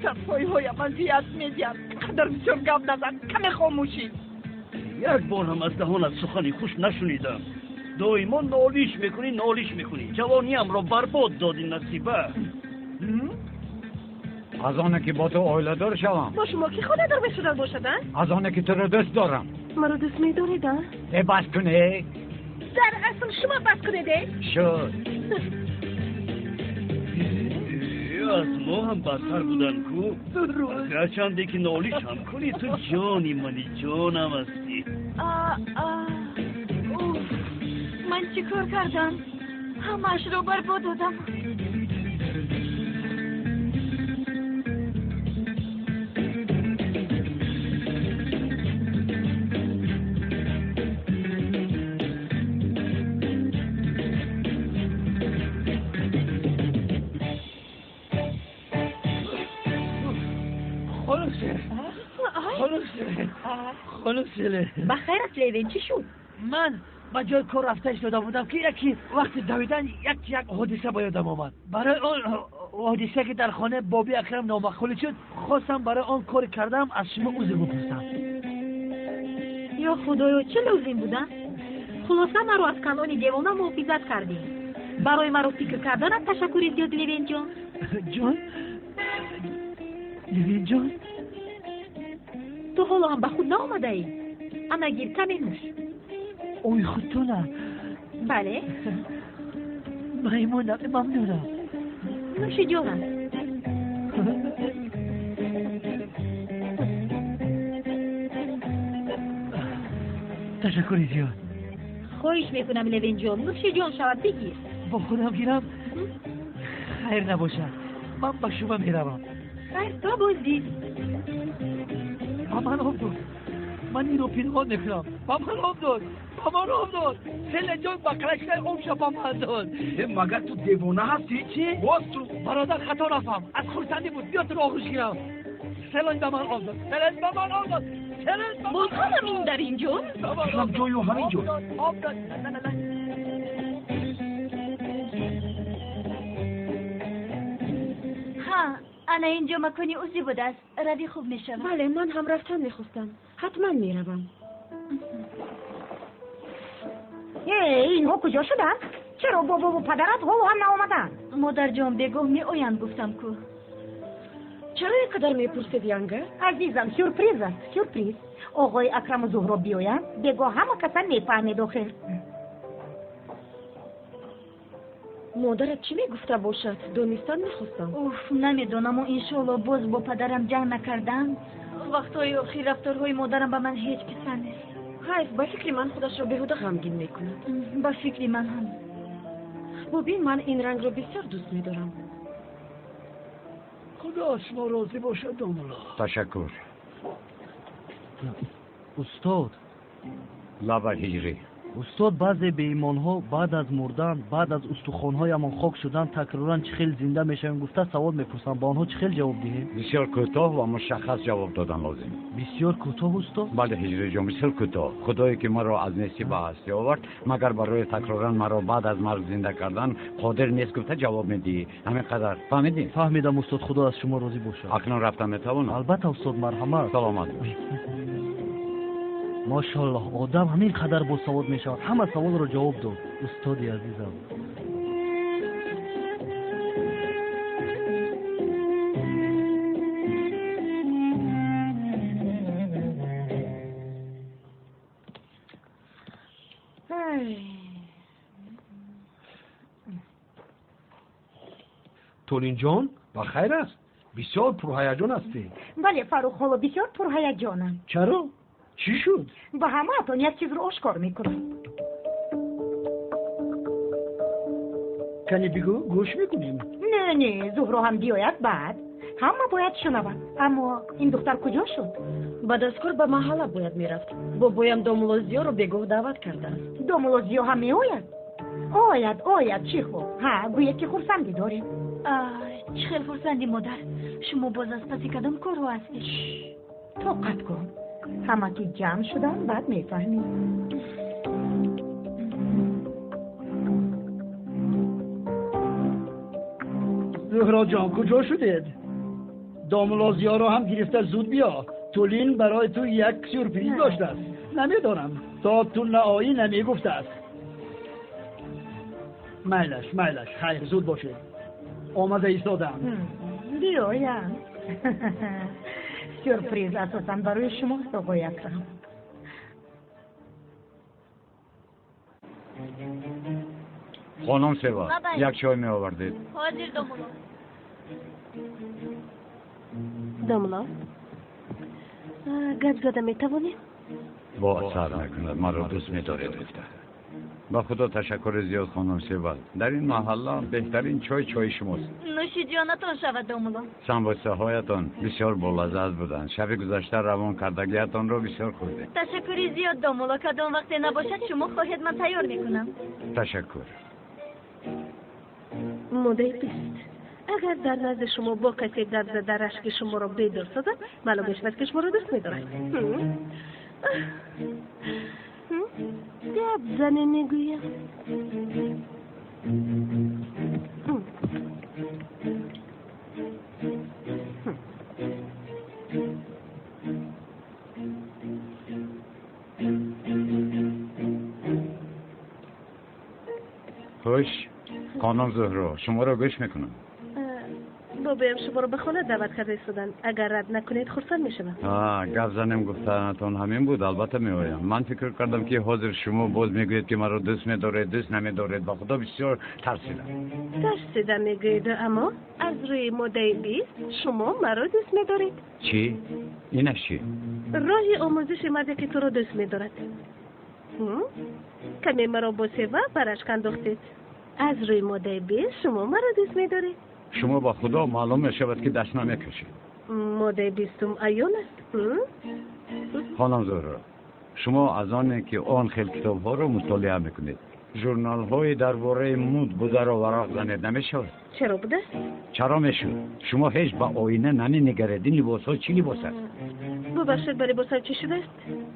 Сарпойҳоям азият медиҳад. Қадар бисёр гап назан, каме хомӯшӣ. Як бор ҳам аз даҳонат сухани хуш нашунидам. Доимо нолиш мекунӣ, нолиш мекунӣ. Ҷавониамро барбод додӣ, Насиба. Аз оне ки бо ту оиладор шавам. Бо шумо ки хонадор мешудан бошад, а? Аз оне ки туро дӯст дорам. Маро дӯст медоред, а? Э, бас кун, э! Дар асл шумо бас кунед, э? Шуд. Аз мо ҳам бадтар будан ку. Гарчанде ки нолиш ҳам кунӣ, ту ҷони мани, ҷонам ҳастӣ. Уф, ман чӣ кор кардам? Ҳамаашро барбод додам. Ба хайр аст, Левин, чӣ шуд? Ман ба ҷои кор рафта истода будам, ки яке вақти давидан як ҳодиса ба ёдам омад. Барои он ҳодиса, ки дар хонаи Боби Акрам номаъқулӣ шуд, хостам барои он кори кардаам аз шумо узр бипурсам. Ё Худоё, чӣ лозим буда? Хулоса, маро аз канони девона муҳофизат кардӣ. Барои маро фикр карданат ташаккури зиёд, Левинҷон. Ҷон, Левинҷон, ту ҳоло ҳам ба худ наомадаӣ? Ана гир, каме нӯш. Ой, худтона? Бале. Маймунам, мамнунам. Нӯши ҷонам. Ташаккури зиёд. Хоҳиш мекунам, Левинҷон, нӯши ҷон шавад, бигир. Бо худам гирам? Хайр набошад, ман ба шуба меравам. Хайр, то боздид. Ба ман об дод. Ман инро пинҳон мекунам. Ба ман об дод, ба ман об дод. Селаҷон ба қалашкаи обша ба ман дод. Магар ту девона ҳастӣ? Чӣ? Боз ту. Бародар, хато нафаҳм, аз хурсандӣ буд. Биё туро оғӯш гирам. Селон ба ман об дод, селон ба ман об дод. Боз ҳамам ин дар ин ҷо? Ҳам ҷою ҳамин ҷо. Об дод. Ҳа, ана ин ҷо макони узӣ будааст. Рави, хуб мешавад. Бале, ман ҳам рафтан мехостам. Ҳатман меравам. Э, инҳо куҷо шуданд? Чаро бобову падарат ҳоло ҳам наомаданд? Модарҷон, бегоҳ меоянд, гуфтам ку. Чаро ин қадар мепурсед, Янга? Азизам, сюрприз аст, сюрприз. Оғои Акраму Зуҳро биёянд, бегоҳ ҳама каса мефаҳмед охир. Модарат чӣ мегуфта бошад? Донистан мехостам. Уф, намедонаму, иншоалло боз бо падарам ҷанг накардам. Вақтҳои охир рафторҳои модарам ба ман ҳеҷ писанд нест. Ҳайф, ба фикри ман худашро беҳуда ғамгин мекунад. Ба фикри ман ҳам. Бубин, ман ин рангро бисёр дӯст медорам. Худо аз шумо розӣ бошад, домулло. Ташаккур. Устод. Лаба, Ҳиҷрӣ. Устод, баъзе беимонҳо баъд аз мурдан, баъд аз устухонҳоямон хок шудан, такроран чӣ хел зинда мешавем гуфта савол мепурсанд. Ба онҳо чӣ хел ҷавоб диҳем? Бисёр кӯтоҳ ва мушаххас ҷавоб додан лозим. Бисёр кӯтоҳ, устод? Бале, Ҳиҷриҷон, бисёр кӯтоҳ. Худое ки маро аз нестӣ ба ҳастӣ овард, магар барои такроран маро баъд аз марг зинда кардан қодир нест гуфта ҷавоб медиҳӣ. Ҳамин қадар. Фаҳмидӣ? Фаҳмидам, устод, худо аз шумо розӣ бошад. Акнун рафта метавонам? Албатта, устод, марҳамат. Саломат бош. Мошаллоҳ, одам ҳамин қадар босавод мешавад. Ҳама саволро ҷавоб дод, устоди азизам. Толинҷон, ба хайр аст? Бисёр пурҳаяҷон ҳастӣ. Бале, Фаррух, ҳоло бисёр пурҳаяҷонам. Чаро? Чӣ шуд? Ба ҳамаатон як чизро ошкор мекунам. Кане бигӯ, гӯш мекунем. Не, не, Зуҳро ҳам биёяд баъд. Ҳама бояд шунавад. Аммо ин духтар куҷо шуд? Баъд аз кор ба маҳалла бояд мерафт. Бобоям домулло Зиёро бегоҳ даъват кардааст. Домулло Зиё ҳам меояд? Ояд, ояд, чӣ хуб. Ҳа, гӯед ки хурсандӣ дорем. Чӣ хел хурсандӣ, модар? Шумо боз аз паси кадом корҳо ҳастед? Тоқат кун, ҳама ки ҷамъ шуданд, баъд мефаҳмӣ. Зуҳроҷон, куҷо шудед? Домулло Зиёро ҳам гирифта зуд биё. Тулин барои ту як сюрприз доштааст. Намедонам, то ту наоӣ намегуфтааст. Майлаш, майлаш, хайр, зуд бошед. Омада истодам. Биёям. Сюрприз асосан барои шумост, оғои Акрам. Хонум Сева, як чой меовардед. Ҳозир, домулло. Домулло, гап зада метавонем? Бо сар накунад, маро дӯст медоред гуфта. Ба худо ташаккури зиёд, хонум Сева. Дар ин маҳалла беҳтарин чой чои шумост. Нӯши ҷонатон шавад, домулло. Самбусаҳоятон бисёр болаззат буданд. Шаби гузашта равон кардагиятонро бисёр хӯрдем. Ташаккури зиёд, домулло. Кадом вақте набошад, шумо хоҳед, ман тайёр мекунам. Ташаккур. Моддаи 20. Агар дар назди шумо бо касе гап зада рашки шуморо бедор созад, маълум мешавад, ки шуморо дӯст медорад. Гап зане мегӯям. Хуш, хонум Зуҳро, шуморо гӯш мекунам. Бобоям шуморо ба хона даъват карда истоданд. Агар рад накунед, хурсанд мешавам. Гап занем гуфтанатон ҳамин буд, албатта меоям. Ман фикр кардам, ки ҳозир шумо боз мегӯед, ки маро дӯст медоред, дӯст намедоред. Ба худо бисёр тарсидам. Тарсида мегӯед, аммо аз рӯи моддаи 20 шумо маро дӯст медоред. Чӣ? Инаш чӣ? Роҳи омӯзиши марде, ки туро дӯст медорад. Каме маро бо Сева ба рашк андохтед. Аз рӯи моддаи 20 шумо маро дӯст медоред. Шумо ба худо маълум мешавад, ки даст намекашед. Моддаи 20 аён аст. Хонум Зуҳро, шумо аз оне ки он хел китобҳоро мутолиа мекунед, журналҳои дар бораи муд бударо варақ занед намешавад? Чаро будааст? Чаро мешуд? Шумо ҳеҷ ба оина наменигаред. Ин либосҳо чӣ либос аст? Бубахшед, ба либосам чӣ шудааст?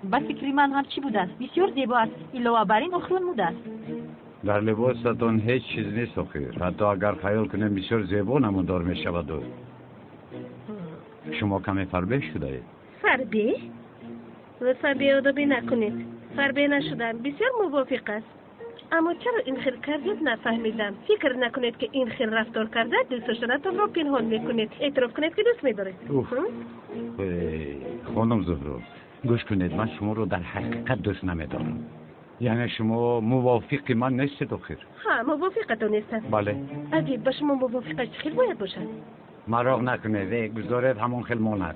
Ба фикри ман ҳам чӣ будааст? Бисёр зебо аст. Илова бар ин охирон муд аст. Дар либосатон ҳеҷ чиз нест охир. Ҳатто агар хаёл кунем, бисёр зебо намудор мешавад. Шумо каме фарбеҳ шудаед. Фарбеҳ? Лутфан беодобӣ накунед. Фарбеҳ нашудам, бисёр мувофиқ аст. Аммо чаро ин хел кардед, нафаҳмидам. Фикр накунед, ки ин хел рафтор карда дӯст доштанатонро пинҳон мекунед. Эътироф кунед, ки дӯст медоред. Хонум Зуҳро, гӯш кунед, ман шуморо дар ҳақиқат дӯст намедорам. Яъне шумо мувофиқи ман нестед охир. Ҳа, мувофиқатон нестам. Бале. Аҷиб, ба шумо мувофиқа чӣ хел бояд бошад? Мароқ накунед, гузоред ҳамон хел монад.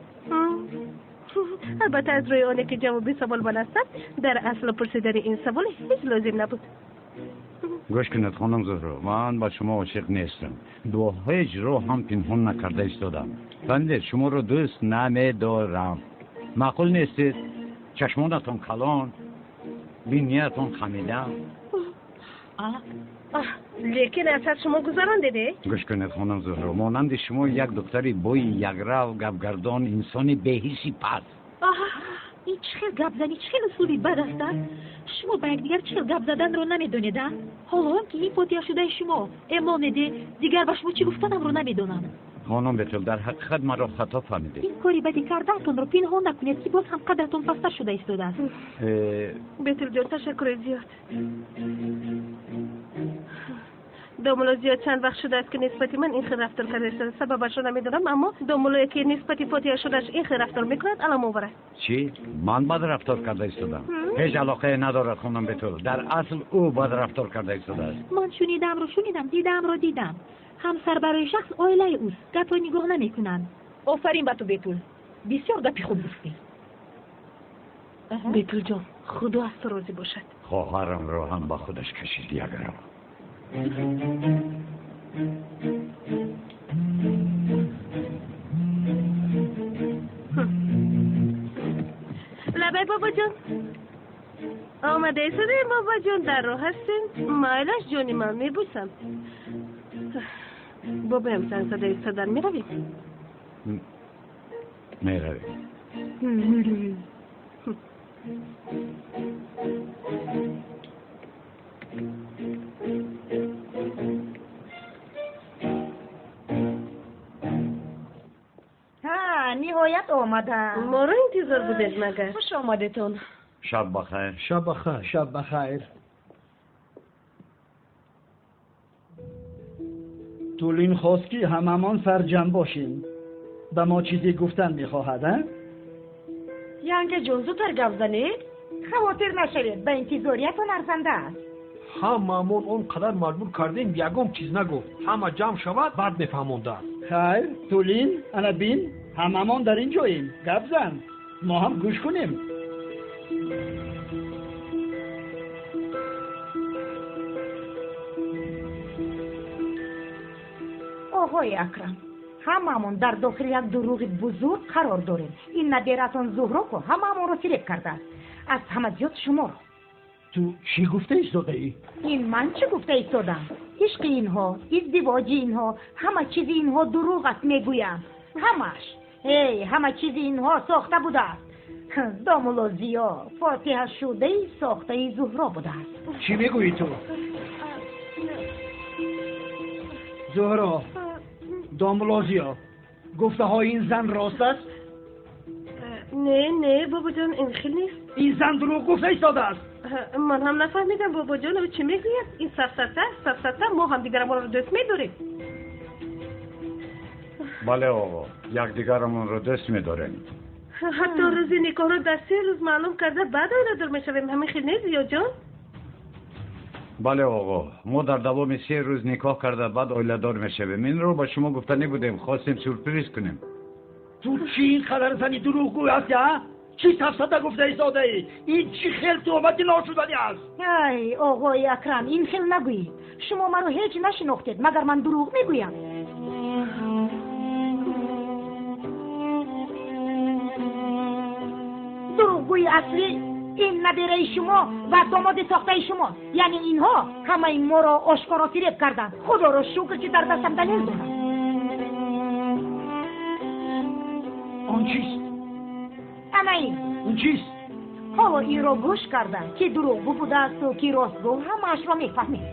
Албатта, аз рӯи оне ки ҷавоби савол ман ҳастам, дар асл пурсидани ин савол ҳеҷ лозим набуд. Гӯш кунед, хонум Зуҳро, ман ба шумо ошиқ нестам. Бо ҳеҷ роҳ ҳам пинҳон накарда истодам. Фаҳмидед, шуморо дӯст намедорам. Маъқул нестед, чашмонатон калон, биниятон хамида. Лекин аз ҳад шумо гузарондед, э? Гӯш кунед, хонум Зуҳро, монанди шумо як духтари бои якрав, гапгардон, инсони беҳисси паст. Ин чӣ хел гапзанӣ, чӣ хел усули бад аст, а? Шумо ба якдигар чӣ хел гап заданро намедонед, а? Ҳоло он ки ин фотиҳашудаи шумо эмонеде, дигар ба шумо чӣ гуфтанамро намедонам. Хонум Бетул, дар ҳақиқат маро хато фаҳмидед. Ин кори бади кардаатонро пинҳон накунед, ки боз ҳам қадратон пасттар шуда истодааст. Бетулҷон, ташаккури зиёд. Домулло Зиёд чанд вақт шудааст, ки нисбати ман ин хел рафтор карда истодааст. Сабабашро намедонам, аммо домуллое, ки нисбати фотиҳа шудааш ин хел рафтор мекунад, аламовар аст. Чӣ? Ман бад рафтор карда истодам? Ҳеҷ алоқае надорад, хонум Бетул. Дар асл ӯ бад рафтор карда истодааст. Ман шунидаамро шунидам, дидаамро дидам. Ҳамсар барои шахс оилаи ӯст, гапро нигоҳ намекунанд. Офарин ба ту, Бетул, бисёр гапи хуб гуфтӣ. Бетулҷон, худо аз ту розӣ бошад. Хоҳарамро ҳам ба худаш кашид ягарам. Лабай, бобоҷон, омада истодаем. Бобоҷон, дар роҳ ҳастем. Майлаш, ҷони ман, мебӯсам. Бобоям занг зада истодан, меравем? Меравем. Ниҳоят омадам. Моро интизор будед магар? Хуш омадетон. Шаб бахайр. Шаб бахайр. Шаб бахайр. Тулин хост ки ҳамамон сарҷамъ бошем. Ба мо чизе гуфтан мехоҳад, а? Янгаҷон, зудтар гап занед. Хавотир нашавед, ба интизориятон арзанда аст. Ҳамамон он қадар маҷбур кардем, ягон чиз нагуфт. Ҳама ҷамъ шавад, баъд мефаҳмондааст. Хайр, Тулин, ана бин, ҳамамон дар ин ҷоем. Гап зан, мо ҳам гӯш кунем. Оғои Акрам, ҳамамон дар дохили як дурӯғи бузург қарор дорем. Ин набератон Зуҳроку ҳамамонро фиреб кардааст. Аз ҳама зиёд шуморо. Ту чӣ гуфта истодаӣ? Ин ман чӣ гуфта истодам? Ишқи инҳо, издивоҷи инҳо, ҳама чизи инҳо дурӯғ аст мегӯям. Ҳамаш. Эй, ҳама чизи инҳо сохта будааст. Домулло Зиё фотиҳашудаи сохтаи Зуҳро будааст. Чӣ мегӯӣ ту? Зуҳро, домулло Зиё, гуфтаҳои ин зан рост аст? Не, не, бобоҷон, ин хел нест. Ин зан дурӯғ гуфта истодааст. Ман ҳам нафаҳмидам, бобоҷон, ӯ чӣ мегӯяд? Ин сафсата, сафсата, мо ҳамдигарамонро дӯст медорем. Бале, оғо, якдигарамонро дӯст медорем. Ҳатто рӯзи никоҳро дар 3 рӯз маълум карда, баъд оиладор мешавем. Ҳамин хел нест, Зиёҷон? Бале, оғо, мо дар давоми 3 рӯз никоҳ карда, баъд оиладор мешавем. Инро ба шумо гуфта набудем, хостем сюрприз кунем. Ту чӣ ин қадар зани дурӯғгӯй ҳастӣ, а? Чӣ сафсата гуфта истодаӣ? Ин чӣ хел туҳмати ношуданӣ аст? Ай, оғои Акрам, ин хел нагӯед. Шумо маро ҳеҷ нашинохтед, магар ман дурӯғ мегӯям? Дурӯғгӯи аслӣ ин набераи шумо ва домоди сохтаи шумост. Яъне инҳо ҳамаи моро ошкоро фиреб карданд. Худоро шукр, ки дар дастам далел дорам. Он чист? Ана ин. Он чист? Ҳоло инро гӯш карда, ки дурӯғгӯ будаасту ки ростгӯ, ҳамаашро мефаҳмед.